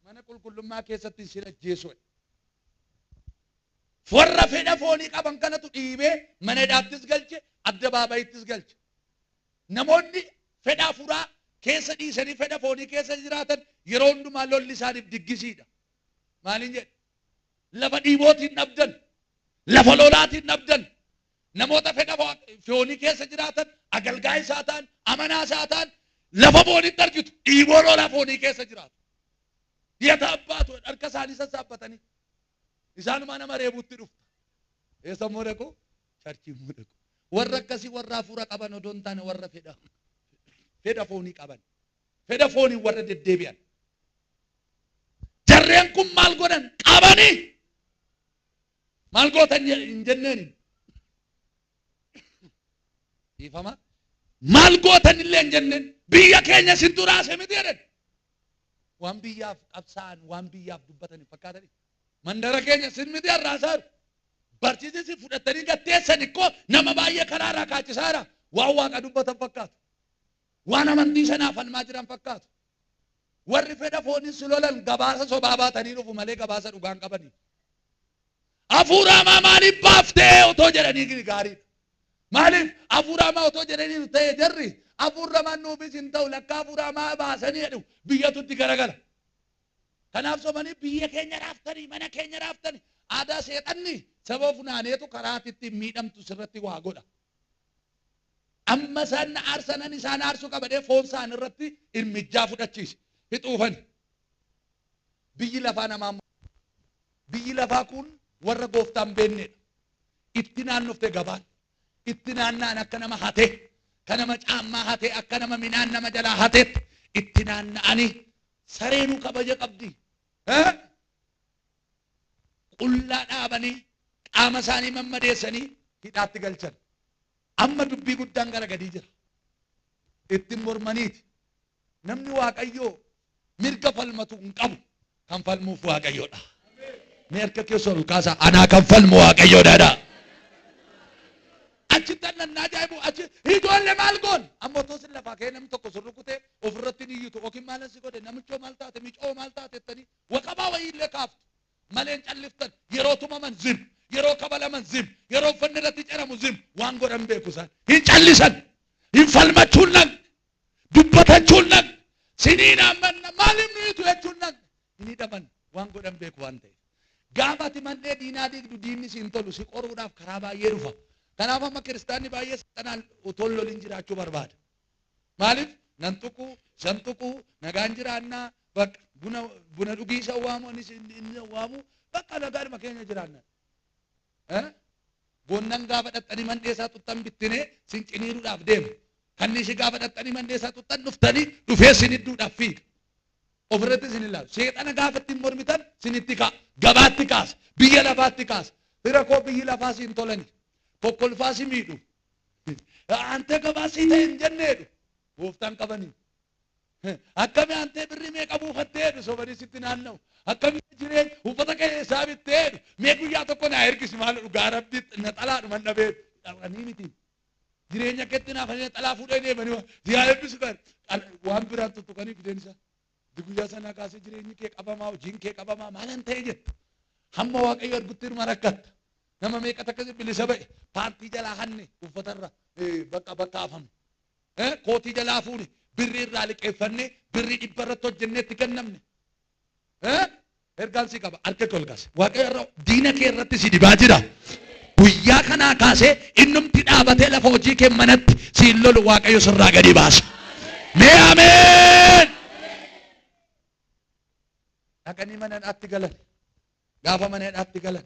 mana qulqullummaa keessatti sin ajjeesu. Warra fedha foonii qaban kanatu dhiibee mana hidhaattis galche addabaabayittis galche. Namoonni fedha hafuuraa keessa dhiisanii fedha foonii keessa jiraatan yeroo hundumaa lolli isaaniif diggisiidha. Maaliin jedhe? Lafa dhiibootiin dhabdan, lafa lolaatiin dhabdan, namoota fedha foonii keessa jiraatan, agalgaa isaa ta'an, amanaa isaa ta'an, lafa foonitti argitu, dhiiboo lolaa foonii keessa jiraatu. Dhiyata abbaatu harka isaanii sassaabbatanii isaanumaa nama reebuutti dhufta. Eessa immoo dhaqu? Churchii immoo dhaqu. Warra akkasii warra hafuura qaban odoo hin taane warra fedha foonii qaban. Fedha foonii warra deddeebi'an. Jarreen kun maal godhan? Qabanii! Maal gootan hin jenneen. Dhiifama. Maal gootan illee hin jenneen. Biyya keenya sintu raase miti jedhan. Waan biyyaaf qabsaa'an, waan biyyaaf dubbatan hin fakkaatani. Mandara keenya sin miti har'aasaaru. Barsiisisi fudhatanii gatteessan ikkoo nama baay'ee karaa irraa kaachisaara. Waan waaqa dubbatan fakkaatu. Waan amantii sanaaf falmaa jiran fakkaatu. Warri fedha foonii si lolan gabaasa sobaa baatanii dhufu malee gabaasa dhugaan qabanii. Hafuura hamaa maaliif baaftee otoo jedhanii gaariidha. Maaliif hafuura hamaa otoo jedhanii ta'e jarri hafuurri hamaan nuufis hin ta'u lakka hafuura hamaa baasanii jedhu biyyatu itti garagala. Kanaaf sobanii biyya keenya raaftanii mana keenya raaftanii aadaa seexanni saba funaaneetu karaa ittiin miidhamtu sirratti waa godha. Amma isaan na aarsanan isaan aarsuu qabadhee foon isaan irratti irmijjaa fudhachiise. Fixuufani. Biyyi lafaa namaa biyyi lafaa kun warra gooftaan beennedha. Itti naannofte gabaan. Itti naanna'an akka nama hatee, akka nama caammaa hatee, akka nama midhaan nama jalaa hateetti itti naanna'anii sareenuu kabaja qabdi. Qullaa dhaabanii qaama isaanii mammadeessanii hidhaatti galchan. Amma dubbii guddaan gara gadii jira. Ittiin mormaniiti. Namni Waaqayyoo mirga falmatu hin qabu. Kan falmuuf Waaqayyoodha. Mee harka keessa ol kaasaa anaa kan falmu Waaqayyoodha. Achitti annannaa ajaa'ibu achi ijoollee maal goon amma otoo sin lafaa ka'ee namni tokko sin rukutee ofirratti ni iyyutu yookiin maalan si godhe namichoo maal taate micoo maal taate jettanii waqabaa wayii illee kaaftu malee hin calliftan. Yeroo tumaman zim, yeroo kabalaman zim, yeroo uffanni irratti caramu zim, waan godhan beeku isaan hin callisan, hin falmachuun naqne, dubbatachuun naqne, siniin ammanna maaliif nu hiitu jechuun naqne, hin hidhaman waan godhan beeku waan ta'eef. Gaafa ati mandhee diinaa diigdu diinni si hin tolu, si qoruudhaaf karaa baay'ee dhufa. Kanaaf amma kiristaanni baay'ee seexanaan otoo hin lolin jiraachuu barbaada. Maaliif nan tuquu, san tuquu, nagaan jiraannaa, bakka buna dhugii isa waamu, anis inni waamu, bakka nagaadhuma keenya jiraannaa. Goonnan gaafa dhaxxanii mandhee isaa xuxxan bittinee sin ciniinuudhaaf deemu. Kanniisi gaafa dhaxxanii mandhee isaa xuxxan dhuftanii dhufee sin hidduudhaaf fiiga. Ofirratti sin ilaalu. Seexana gaafa ittiin mormitan sinitti ka'a. Gabaatti kaasa. Biyya lafaatti kaasa. Fira koo biyyi lafaa siin tolani. Kokkolfaa si miidhu. Antee gabaa sii ta'e hin jenneedhu. Gooftaan qabanii. Akkami antee birrii meeqa buufatteedhu sobanii sitti naanna'u. Akkami jireenya uffata kee eessaa bitteedhu. Mee guyyaa tokko naa ergisi maal dhugaa rabbi na xalaadhuman dhabeedhu. Dhabanii miti. Jireenya keetti naafanii na xalaa fuudhee deemanii siyaa eebbisu kan waan biraan tuttuqanii fideen isaa. Guyyaa sanaa kaasee jireenyi kee qabamaa, hojiin kee qabamaa maalan ta'e jetta. Hamma Waaqayyo argutti hirma rakkatta. Nama meeqatu akkasii bilisa ba'e paantii jalaa hanne uffatarra bakka bakka hafame. Kootii jalaa fuune birrii irraa liqeeffannee birrii dhibba irratti hojjennee itti kennamne. Ergaan si qaba harka kee ol kaase. Waaqayyo irra diina kee irratti si dibaa jira. Guyyaa kanaa kaasee innumti dhaabatee lafa hojii kee manatti siin lolu Waaqayyo sirraa gadi baasa. Mee ameen. Dhaqanii mana hidhaatti galan. Gaafa mana hidhaatti galan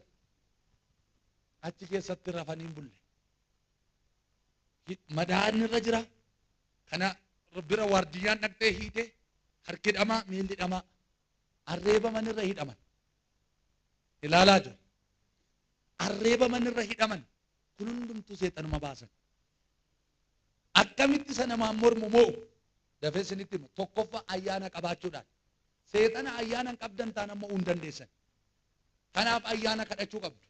achi keessatti rafanii hin bulle. Madaan irra jira. Kana bira waardiyyaan dhaqxee hiite harki hidhamaa miilli hidhamaa arreebaman irra hidhaman. Ilaalaa jiru. Arreebaman irra hidhaman kun hundumtuu seexanuma baasan. Akkamitti isa namaan mormu mo'u? Dafee isinitti hima. Tokkoffaa ayyaana qabaachuudhaan. Seexana ayyaana hin qabdan taanaan mo'uu hin dandeessan. Kanaaf ayyaana kadhachuu qabdu.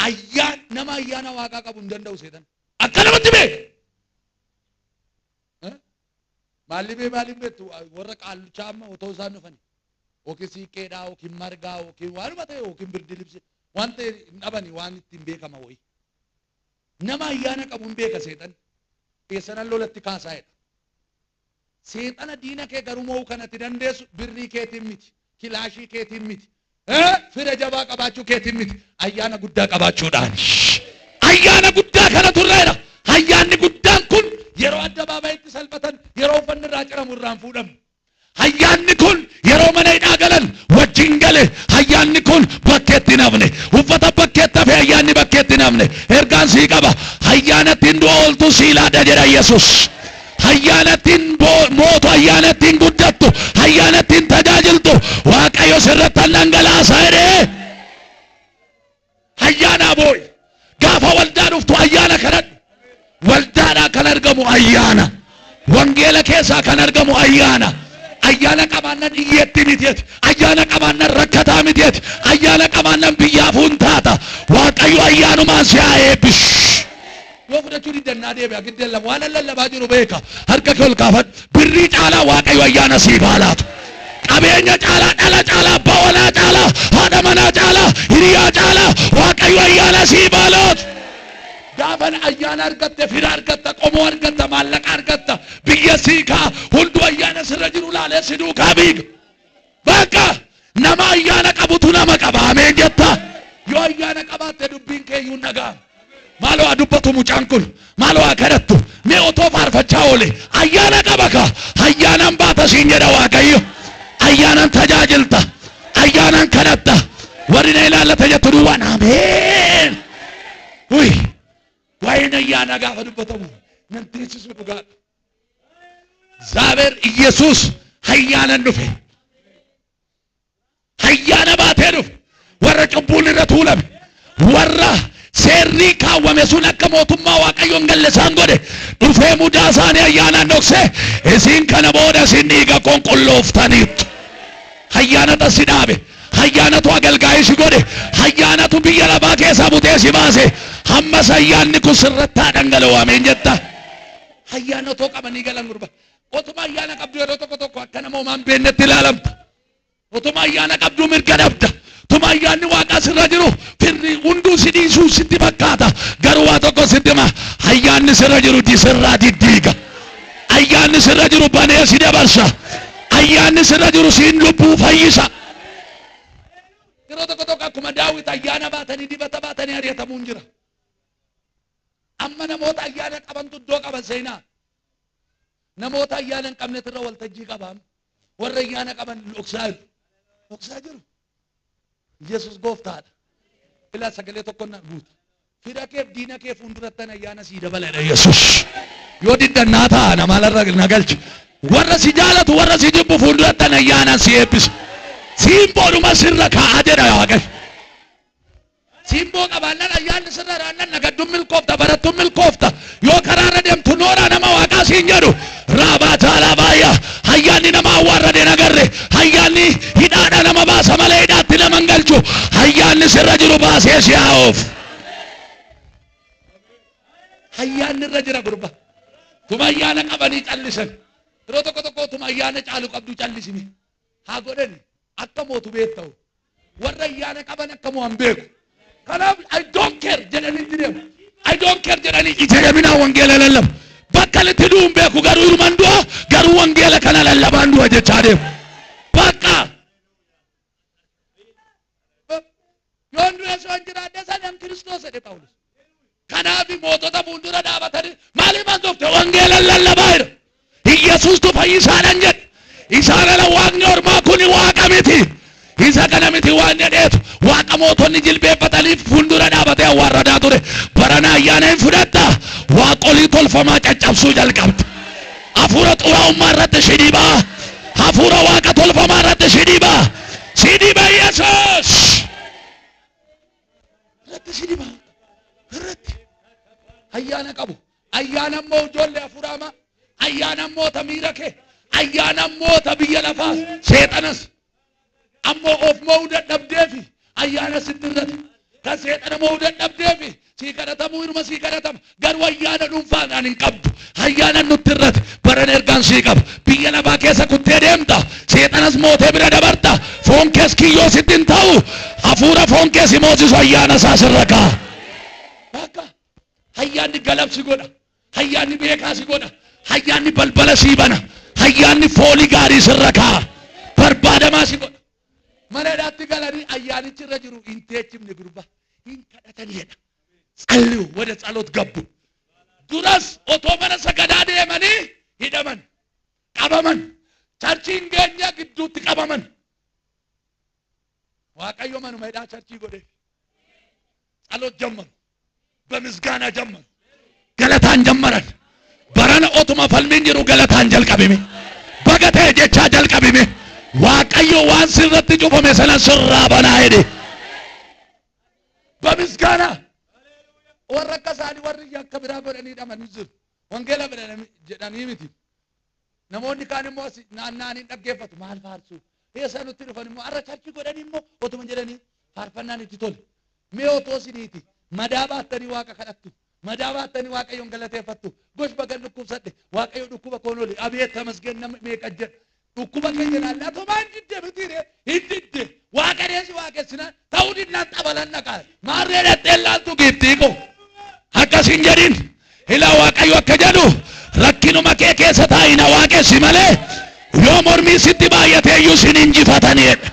Ayyaan nama ayyaana waaqaa qabu hin danda'u seexan. Akka namatti beeka. Maalli maaliin beektu warra qaallichaa amma otoo isaan dhufani. Yookiin siiqqeedhaa yookiin margaa yookiin waanuma ta'e yookiin birdi libsi waan ta'e hin dhabani waan ittiin beekama wayii. Nama ayyaana qabu hin beeka seexan. Eessanan lolatti kaasaa jedha. Seexana diina kee garuu mo'uu kanatti dandeessu birrii keetiin miti. Kilaashii keetiin miti. Fira jabaa qabaachuu keetiin miti, ayyaana guddaa qabaachuudhaan. Ayyaana guddaa kana turreera. Ayyaanni guddaan kun yeroo addabaabayitti salphatan, yeroo uffanni irraa ciramu irraan fuudhamu. Ayyaanni kun yeroo mana hidhaa galan wajjin gale. Ayyaanni kun bakkeetti hin hafne. Uffata bakkeetti hafe, ayyaanni bakkeetti hin hafne. Ergaan sii qaba. Ayyaanatti hin du'a ooltu siilaadha jedha Yesus. Ayyaanatti hin mootu, ayyaanatti hin guddattu, ayyaanatti hin tajaajiltu. Waaqayyo sirratti dhangalaasa jedhee. Ayyaanaa boo'i. Gaafa waldaa dhuftu ayyaana kadhadhu. Waldaadhaa kan argamu ayyaana. Wangeela keessaa kan argamu ayyaana. Ayyaana qabaannan hiyyeetti mitieti. Ayyaana qabaannan rakkataa mitieti. Ayyaana qabaannan biyyaafuu hin taata. Waaqayyo ayyaanumaan si haa eebbisu. Yoo fudhachuu diddannaa deebi'a giddeen lama waan lallabaa jiru beeka. Harka kee ol kaafadhu. Birrii caalaa Waaqayyo ayyaana siif haa laatu. Qabeenya caalaa, dhala caalaa, abbaa walaa caalaa, haadha manaa caalaa, hiriyaa caalaa Waaqayyo ayyaana siif haa laatu. Gaafan ayyaana argatte fira argatta, qomoo argatta, maallaqa argatta, biyya siikaa hunduu ayyaana sirra jiru laalee si duukaa biiga. Bakka nama ayyaana qabutu nama qaba. Ameen jetta. Yoo ayyaana qabaatte dubbiin kee iyyuu dhaga'ama. Maaloo haa dubbatu mucaan kun. Maaloo haa kadhattu. Mee otoo faarfachaa oole. Ayyaana qaba ka. Ayyaanaan baata siin jedha Waaqayyo. Ayyaanaan tajaajilta. Ayyaanaan kadhatta. Warri na ilaallata jettu duwwaan ameen. Uy. Waa'een ayyaanaa gaafa dubbatamu nan teessisu dhugaadha. Zaabeer Iyyasuus ayyaanan dhufe. Ayyaana baatee dhufe. Warra cubbuun irra tuulame. Warra seerri kaawwame sun akka mootummaa Waaqayyoon hin galle isaan godhe. Dhufee mudaa isaanii ayyaanaan dhoksee isin kana booda isin dhiiga qulqullooftaniittu. Ayyaanatu si dhaabe. Ayyaanatu agalgaa'ii si godhe. Ayyaanatu biyya lafaa keessaa butee si baase. Ammas ayyaanni kun sirratti haa dhangala'u. Ameen jetta. Ayyaana otoo qabanii galan gurba. Otuma ayyaana qabdu yeroo tokko tokko akka nama homaa hin beeknetti ilaalamta. Otuma ayyaana qabduu mirga dhabda. Otuma ayyaanni waaqaa sirra jiru firri hunduu si dhiisuu sitti fakkaata. Garuu waa tokko sitti hima. Ayyaanni sirra jiru sirraa diddiiga. Ayyaanni sirra jiru banee si dabarsa. Ayyaanni sirra jiru siin lubbuu fayyisa. Yeroo tokko tokko akkuma Daawit ayyaana baatanii dibata baatanii ari'atamuun jira. Amma namoota ayyaana qabantu iddoo qaban seenaa. Namoota ayyaana hin qabnetu irra waltajjii qabaam. Warra ayyaana qaban dhoksaa jiru. Dhoksaa jiru. Yesus gooftaadha. Ilaa sagalee tokko na guuta. Fira keef diina kee fuuldurattan ayyaana sii dabaladha Yesus. Yoo diddannaa ta'a namaalarra na galchi. Warra si jaalatu warra si jibbu fuuldurattan ayyaanaan si eebbisa. Siimboodhuma sirra kaa'a jedha Waaqayyo. Simboo qabaannan ayyaanni sirra raannan nagadduun milkoofta, barattuun milkoofta. Yoo karaarra deemtu nooraa nama waaqaa siin jedhu. Raabaa taalaa baay'a. Ayyaanni nama awwaarrade hin agarre. Ayyaanni hidhaadha nama baasa malee hidhaatti nama hin galchu. Ayyaanni sirra jiru baasee si haa oofu. Ayyaanni irra jira gurba. Tuma ayyaana qabanii callisan. Yeroo tokko tokko tuma ayyaana caalu qabdu callisimi. Haa godhani akka mootu beekta'u. Warra ayyaana qaban akka mo'an beeku. Kanaaf "I don't care" jedhanii itti deemu. "I don't care" jedhanii ija jabinaa wangeela lallabu. Bakka itti du'u hin beeku, garuu iruman du'a, garuu wangeela kana lallabaan du'a jechaa deemu. Bakka yoon du'e osoo hin jiraadhe sanan Kiristoos jedhe Phaawulos. Kanaaf mootota fuuldura dhaabatanii maaliif as dhufte? Wangeela lallabaa jira. Iyyasuustu fayyisaadhaan jedhe. Isaan ala waaqni ormaa kuni waaqa miti. Isa kana miti waan jedheetu waaqa mootonni jilbeeffataniif fuuldura dhaabatee awwaarradaa ture. Barana ayyaana hin fudhatta. Waaqolii tolfamaa caccabsuu jalqabde. Hafuura xuraa'ummaa irratti si dhibaa. Hafuura waaqa tolfamaa irratti si dhibaa. Si dhiba Yesuus. Irratti si dhibaa. Irratti. Ayyaana qabu. Ayyaana immoo ijoollee hafuuraamaa. Ayyaana immoo ta miira kee. Ayyaana immoo ta biyya lafaa seexanas. Ammoo of mo'uu dadhabdeefi ayyaana sitti irrate. Kan seexana mo'uu dadhabdeefi sii kadhatamuu inuma sii kadhatama. Garuu ayyaana dhuunfaadhaan hin qabdu. Ayyaana nutti irrate. Baran ergaan sii qaba. Biyya lafaa keessa kuttee deemta. Seexanas mootee bira dabarta. Foon kees kiyyoo sitti hin ta'u. Hafuura foon kees moosisu ayyaana isaa sirra kaa'a. Bakka ayyaanni galabsi godha. Ayyaanni beekaa si godha. Ayyaanni balbala sii bana. Ayyaanni foolii gaarii sirra kaa'a. Barbaadamaa si godha. Mana hidhaatti galanii ayyaanichi irra jiru hin teechifne gurba. Hin kadhataniidha. ጸልዩ ወደ ጸሎት ገቡ። Duras otoo mana sagadaa deemanii hidhaman, qabaman, church hin geenye gidduutti qabaman. Waaqayyo manuma hidhaa church godhe. ጸሎት ጀመሩ፣ በምስጋና ጀመሩ፣ galataan ጀመረን። Barana otuma falmiin jiru galataan jalqabime. Baga ta'e jechaa jalqabime. Waaqayyo waan sirratti cufame sana sirraa banaa jedhe. በምስጋና warra akka isaanii warri yakka biraa godhanii hidhamanii jiru. Wangeela jedhanii miti. Namoonni kaan immoo as naanna'anii dhaggeeffatu maal faarsu. Eessa nutti dhufan immoo har'a church godhanii immoo otuma jedhanii faarfannaan itti tole. Mee otoo isiniiti madaa baattanii Waaqa kadhattu. Madaa baattanii Waaqayyoon galateeffattu. Gosh, bagan dhukkubsadhe, Waaqayyo dhukkuba koon oli. Abeet, ተመስገን nama meeqa jedha. Dhukkuba keenya ilaallaa tumaa hin didde mitiire, hin didde. Waaqa deesi waaqessinaan ta'uu dinnaan xabalan dhaqaa. Maarree dhaqxee laaltu giiftii koo. Akkas hin jedhin. Ilaa, Waaqayyo akka jedhu rakkinuma kee keessa taa'ina waaqessi malee yoo mormii sitti baay'ate iyyuu sin injifataniidha.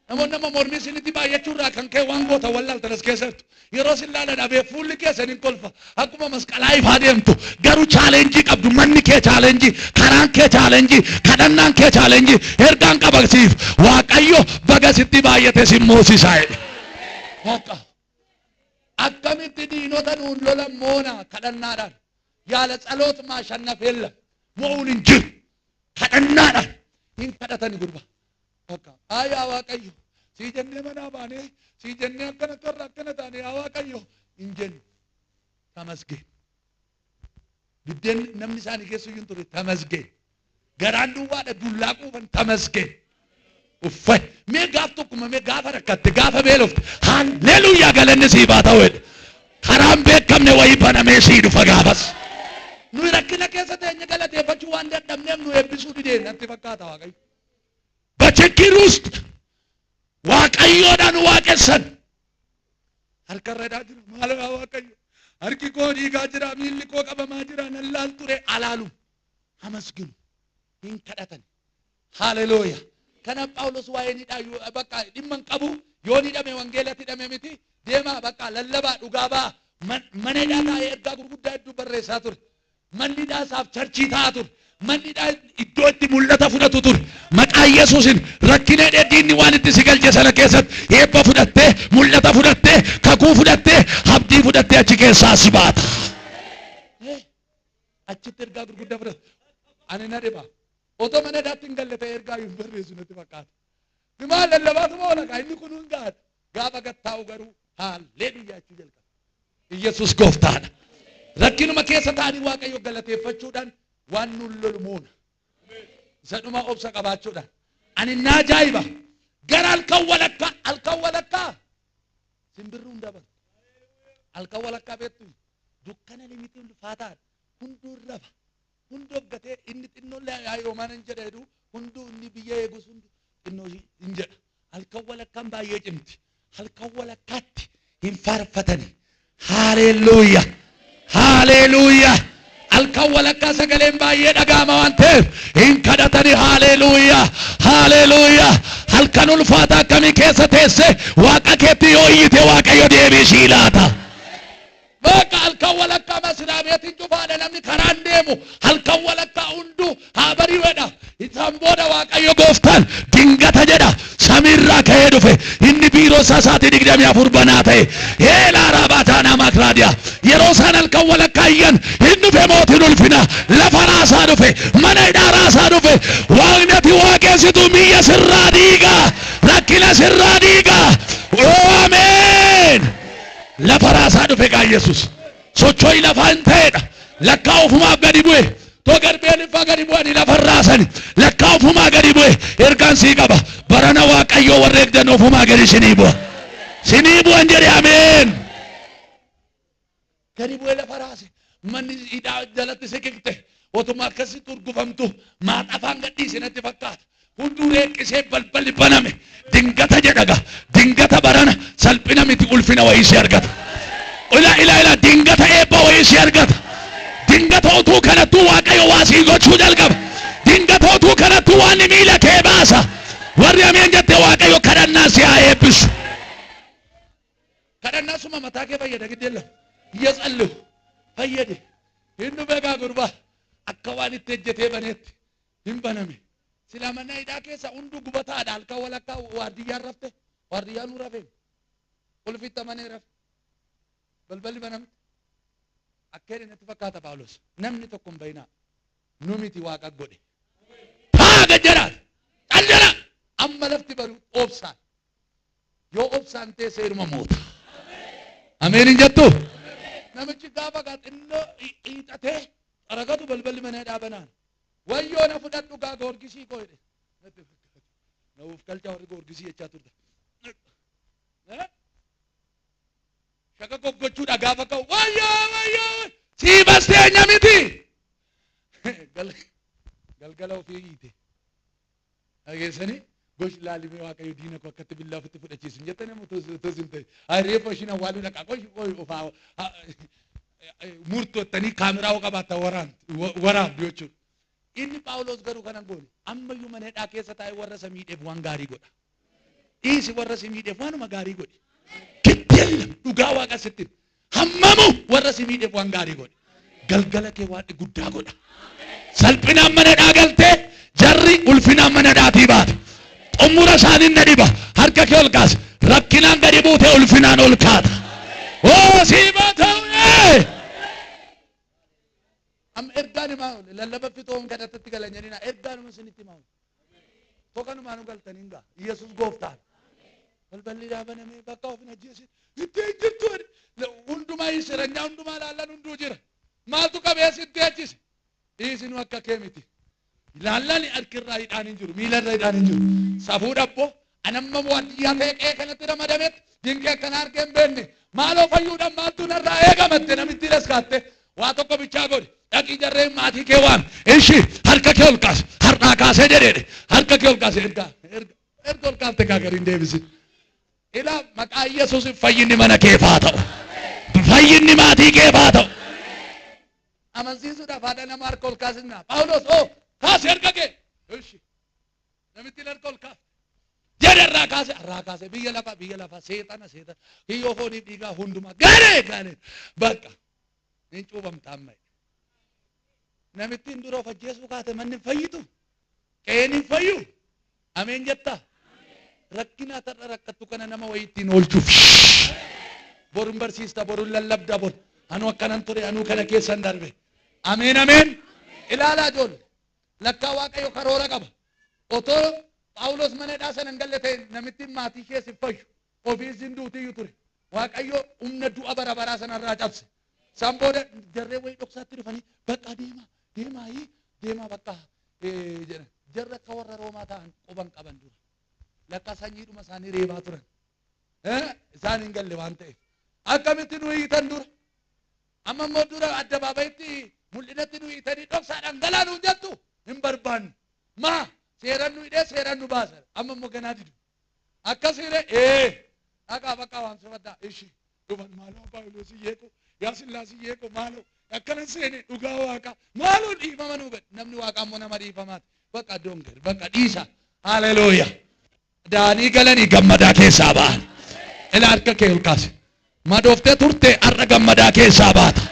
Namoonni nama mormii isinitti baay'achuu irraa kan ka'e waan goota wallaaltan as keessattu. Yeroo isin laalan dhabee fuulli keessan hin kolfa. Akkuma masqalaa ifaa deemtu. Garuu challenge qabdu. Manni kee challenge, karaan kee challenge, kadhannaan kee challenge. Ergaan qabasiif Waaqayyo baga sitti baay'ate sin moosisaa jedhe. Waaqa. Akkamitti diinota nuun lolan moona? Kadhannaadhaan. ያለ ጸሎት ማሸነፍ የለም. Mo'uun hin jiru. Kadhannaadhaan. Hin kadhatani gurba. Bakka haa yaa Waaqayyo, sii jennee manaa baanee, sii jennee akkana torra akkana taane, yaa Waaqayyo hin jennu. ተመስገን. Biddeen namni isaanii keessa iyyuu hin ture, ተመስገን. Garaan duwwaadha, dullaa quufan, ተመስገን. Uffay mee gaaf tokkuma mee gaafa rakkatte, gaafa beelofte, haalleluuyaa, galanni siif haa ta'u jedhe. Karaan beekamne wayii banamee sii dhufa gaafas. Nuyi rakkina keessa teenye galateeffachuu waan dadhabneef nu eebbisuu didee natti fakkaata Waaqayyo. በችግር ውስጥ Waaqayyoodhaan waaqessan. Harka irra jira maal yaa Waaqayyo? Harki koo dhiigaa jira, miilli koo qabamaa jira, nan laal ture alaalu. አመስግኑ hin kadhatan. Haleluuya. Kanaaf Phaawulos waa'ee ni dhaayu bakka dhimma hin qabu. Yoo ni hidhame wangeelatti hidhame miti, deemaa bakka lallabaa, dhugaa ba'aa. Mana hidhaa taa'ee ergaa gurguddaa hedduu barreessaa ture. Manni hidhaa isaaf church ta'aa ture. Manni hidhaa iddoo itti mul'ata fudhatu ture. Maqaa Yesuusin rakkina diinni waan itti si galche sana keessatti eebba fudhattee, mul'ata fudhattee, kakuu fudhattee, abdii fudhattee achi keessaa si baata. Achitti ergaa gurguddaa fudhatu. Ani na dhiba. Otoo mana hidhaatti hin galle ta'e ergaa hin barreessu natti fakkaata. Maal lallabaatuma oola kaa inni kun hin gaadha. Gaafa gattaa'u garuu haalleluuyaa jechuu jalqaba. Iyyasuus gooftaadha. Rakkinuma keessa ta'anii Waaqayyo galateeffachuudhaan waan nun lolu moona. Isa dhuma obsa qabaachuudhaan. Ani na ajaa'iba. Gara halkan walakkaa, halkan walakkaa simbirruun dabalu. Halkan walakkaa beektu dukkana limiti ulfaataadha. Hunduu rafa. Hunduu of gatee inni xinnollee yoomaan hin jedha jedhu, hunduu inni biyya eegus hunduu xinnoo hin jedha. Halkan walakkaan baay'ee cimti. Halkan walakkaatti hin faarfatani. Haaleluyyaa. Haaleluyyaa. Halkan walakkaa sagaleen baay'ee dhaga'ama waan ta'eef hin kadhatani. Haaleluyyaa. Haaleluyyaa. Halkan ulfaata akkamii keessa teesse Waaqa keetti yoo iyyite Waaqayyo deebii sii laata. Bakka halkan walakkaa መስሪያ ቤtiin cufaadha, namni karaan deemu halkan walakkaa hunduu haa bari'uudha. Isaan booda Waaqayyo gooftaan dingata jedha samiirraa ka'ee dhufe, inni biiroo isaa sa'aatii 24 banaa ta'e heelaa raabaataa makraadiyaa. Yeroo isaan halkan walakkaa iyyan hin dhufe mootiin ulfina, lafa raasaa dhufe, mana hidhaa raasaa dhufe. Waaqni ati waaqessitu biyya sirraa diigaa, rakkina sirraa diigaa. Oo, ameen. Lafa raasaa dhufe gaa Yesus. Socho'i lafaa hin ta'edha. Lakkaa ofumaaf gadi bu'e. Too garbeen gadi bu'anii lafa raasani. Lakkaa ofumaa gadi bu'e. Ergaan sii qaba. Barana Waaqayyoo warra eegdan ofumaa gadi sinii bu'a. Sinii bu'an jedhe, ameen. Gadi bu'e, lafa raase. Manni hidhaa jalatti siqiqte. Otuma akkasitti urgufamtu maaxafaan gadhiise natti fakkaata. Hunduu reeqqisee balballi baname. Dingata jedhaga. Dingata barana salphina miti, ulfina wayii si argata. Ila ila ila, dingata eebba wayii si argata. Dingata utuu kanattuu Waaqayyo waa sii gochuu jalqaba. Dingata utuu kanattuu waan miila kee baasa. Warri ameen jette Waaqayyo kadhannaa si haa eebbisu. Kadhannaa suma mataa kee fayyada giddeen lafa. Iyya tsallu fayyade. Hin dhufe gaa gurbaa akka waan itti ejjetee baneetti hin baname. Silaa mana hidhaa keessa hunduu gubataadha halkan walakkaa waardiyyaan rafte waardiyyaan nu rafeen qulfitti amanee rafe. Balballi banamte. Akka jedhe natti fakkaata Phaawulos. Namni tokko hin bayinaa. Nu miti Waaqa godhe. Taa gad jedhaa. Cal jedhaa. Amma lafti baru obsaan. Yoo obsaan teesse irma moota. Ameen hin jettu? Namichi gaafa gaa xinnoo hiixatee xaragatu balballi mana hidhaa banaan. Wayyoo na fudhadhu gaa Goorgisii koo jedhe. Natti fakkaata. Na uuf galchaa warri Goorgisii jechaa turte. Shaka goggochuudha gaafa ka'u wayyoo wayyoo sii basteenya miti. Galgala ofii hiite. Dhageessanii gosh laalimee Waaqayyo diina koo akkatti billaa ofitti fudhachiisu hin jettanii amma utuu isin ta'e. Reeffa ishiin awwaaluu dhaqa gosh qoy ofaa murtoottanii kaameraa hoo qabaattan waraabdu jechuudha. Inni Phaawulos garuu kana hin goone. Ammayyuu mana hidhaa keessa taa'ee warra isa miidheef waan gaarii godha. Dhiisi warra si miidheef waanuma gaarii godhi. Kitteella dhugaa Waaqa sitti hima. Hammamu warra si miidheef waan gaarii godhi. Galgala kee Waaqni guddaa godha. Salphinaan mana hidhaa galtee jarri ulfinaan mana hidhaatii baate. Xummura isaaniin na dhiba. Harka kee ol kaasi. Rakkinaan gadi buutee ulfinaan ol kaata. Oo siif haa ta'u. Amma ergaan himaa oole lallaba fixoon kadhatatti galan jedhina ergaanuma isinitti himaa oole. Tokanumaanu galtanii gaa Yesuus gooftaan. Balballi dhaabanamee bakka of hin ajjeesin itti hin jirtu jedhe. Hundumaa siranyaa hundumaa laallan hunduu jira. Maaltu qabee sitti achise? Dhiisinu akka kee miti. Laallan harkirraa hidhaan hin jiru miilarra hidhaan hin jiru. Safuu dhabboo anamma waardiyyaa ta'e qe'ee kanatti ramadametti dinqii akkana argee hin beekne. Maaloo fayyuudhaan maaltu narraa eegamatte namitti laskaatte waa tokko bichaa godhi. Dhaqii jarreen maatii kee waami. Ishi harka kee ol kaase. Har'aa kaasee jedheedhe. Harka kee ol kaase erga erga erga ol kaafte kaa gariin deebisin. Ilaa maqaa Yesuusin fayyinni mana keef haa ta'u. Fayyinni maatii keef haa ta'u. Amansiisuudhaaf haadha nama harka ol kaasisna. Phaawulos oo kaase harka kee. Ishi namittiin harka ol kaafte. Jedhe irraa kaase irraa kaase biyya lafaa biyya lafaa seexana seexana kiyyoo fooniif dhiigaa hundumaa galee galee bakka hin cuubamta amma. Namittiin dura of ajjeesuu kaate manni hin fayyitu. Qe'een hin fayyu. Ameen jettaa? Rakkina tarra rakkattu kana nama wayii ittiin oolchuuf. Borun barsiista, borun lallabda, bor. Anuu akkanan ture, anuu kana keessan darbe. Ameen, ameen. Ilaalaa ijoollee. Lakkaa Waaqayyo karoora qaba. Otoo Phaawulos mana hidhaa sana hin galle ta'e namittiin maatii ishees hin fayyu. Ofiis hin duutiyyuu ture. Waaqayyo humna du'a bara baraa sanarraa cabse. San booda jarreen wayii dhoksaatti dhufanii bakka deemaa deemaa deemaa bakka jedhan. Jarri akka warra Roomaa ta'an quban qaban dura. Lakkaa sanyiidhuma isaanii reebaa turan. Isaan hin galle waan ta'eef. Akkamitti nu hiitan dura? Amma immoo dura addabaabayitti mul'inatti nu hiitanii dhoksaadhaan galaa nuun jettu hin barbaannu. Maa seeran nu hidhee seeran nu baasa. Amma immoo ganaa didu. Akkasiire ee dhaqaa bakka waamsifadhaa ishi dhufan maaloo Phaawulos yeeqoo yaa Sillaasii yeeqoo maaloo akkanan seene dhugaa Waaqa maaloo dhiifama nuu godhe. Namni Waaqaa immoo nama dhiifamaati. Bakka doonger bakka dhiisa. Haleluuyaa. Daanii galanii gammadaa keessaa ba'an. Ila harka kee ol kaase. Madooftee turte har'a gammadaa keessaa baata.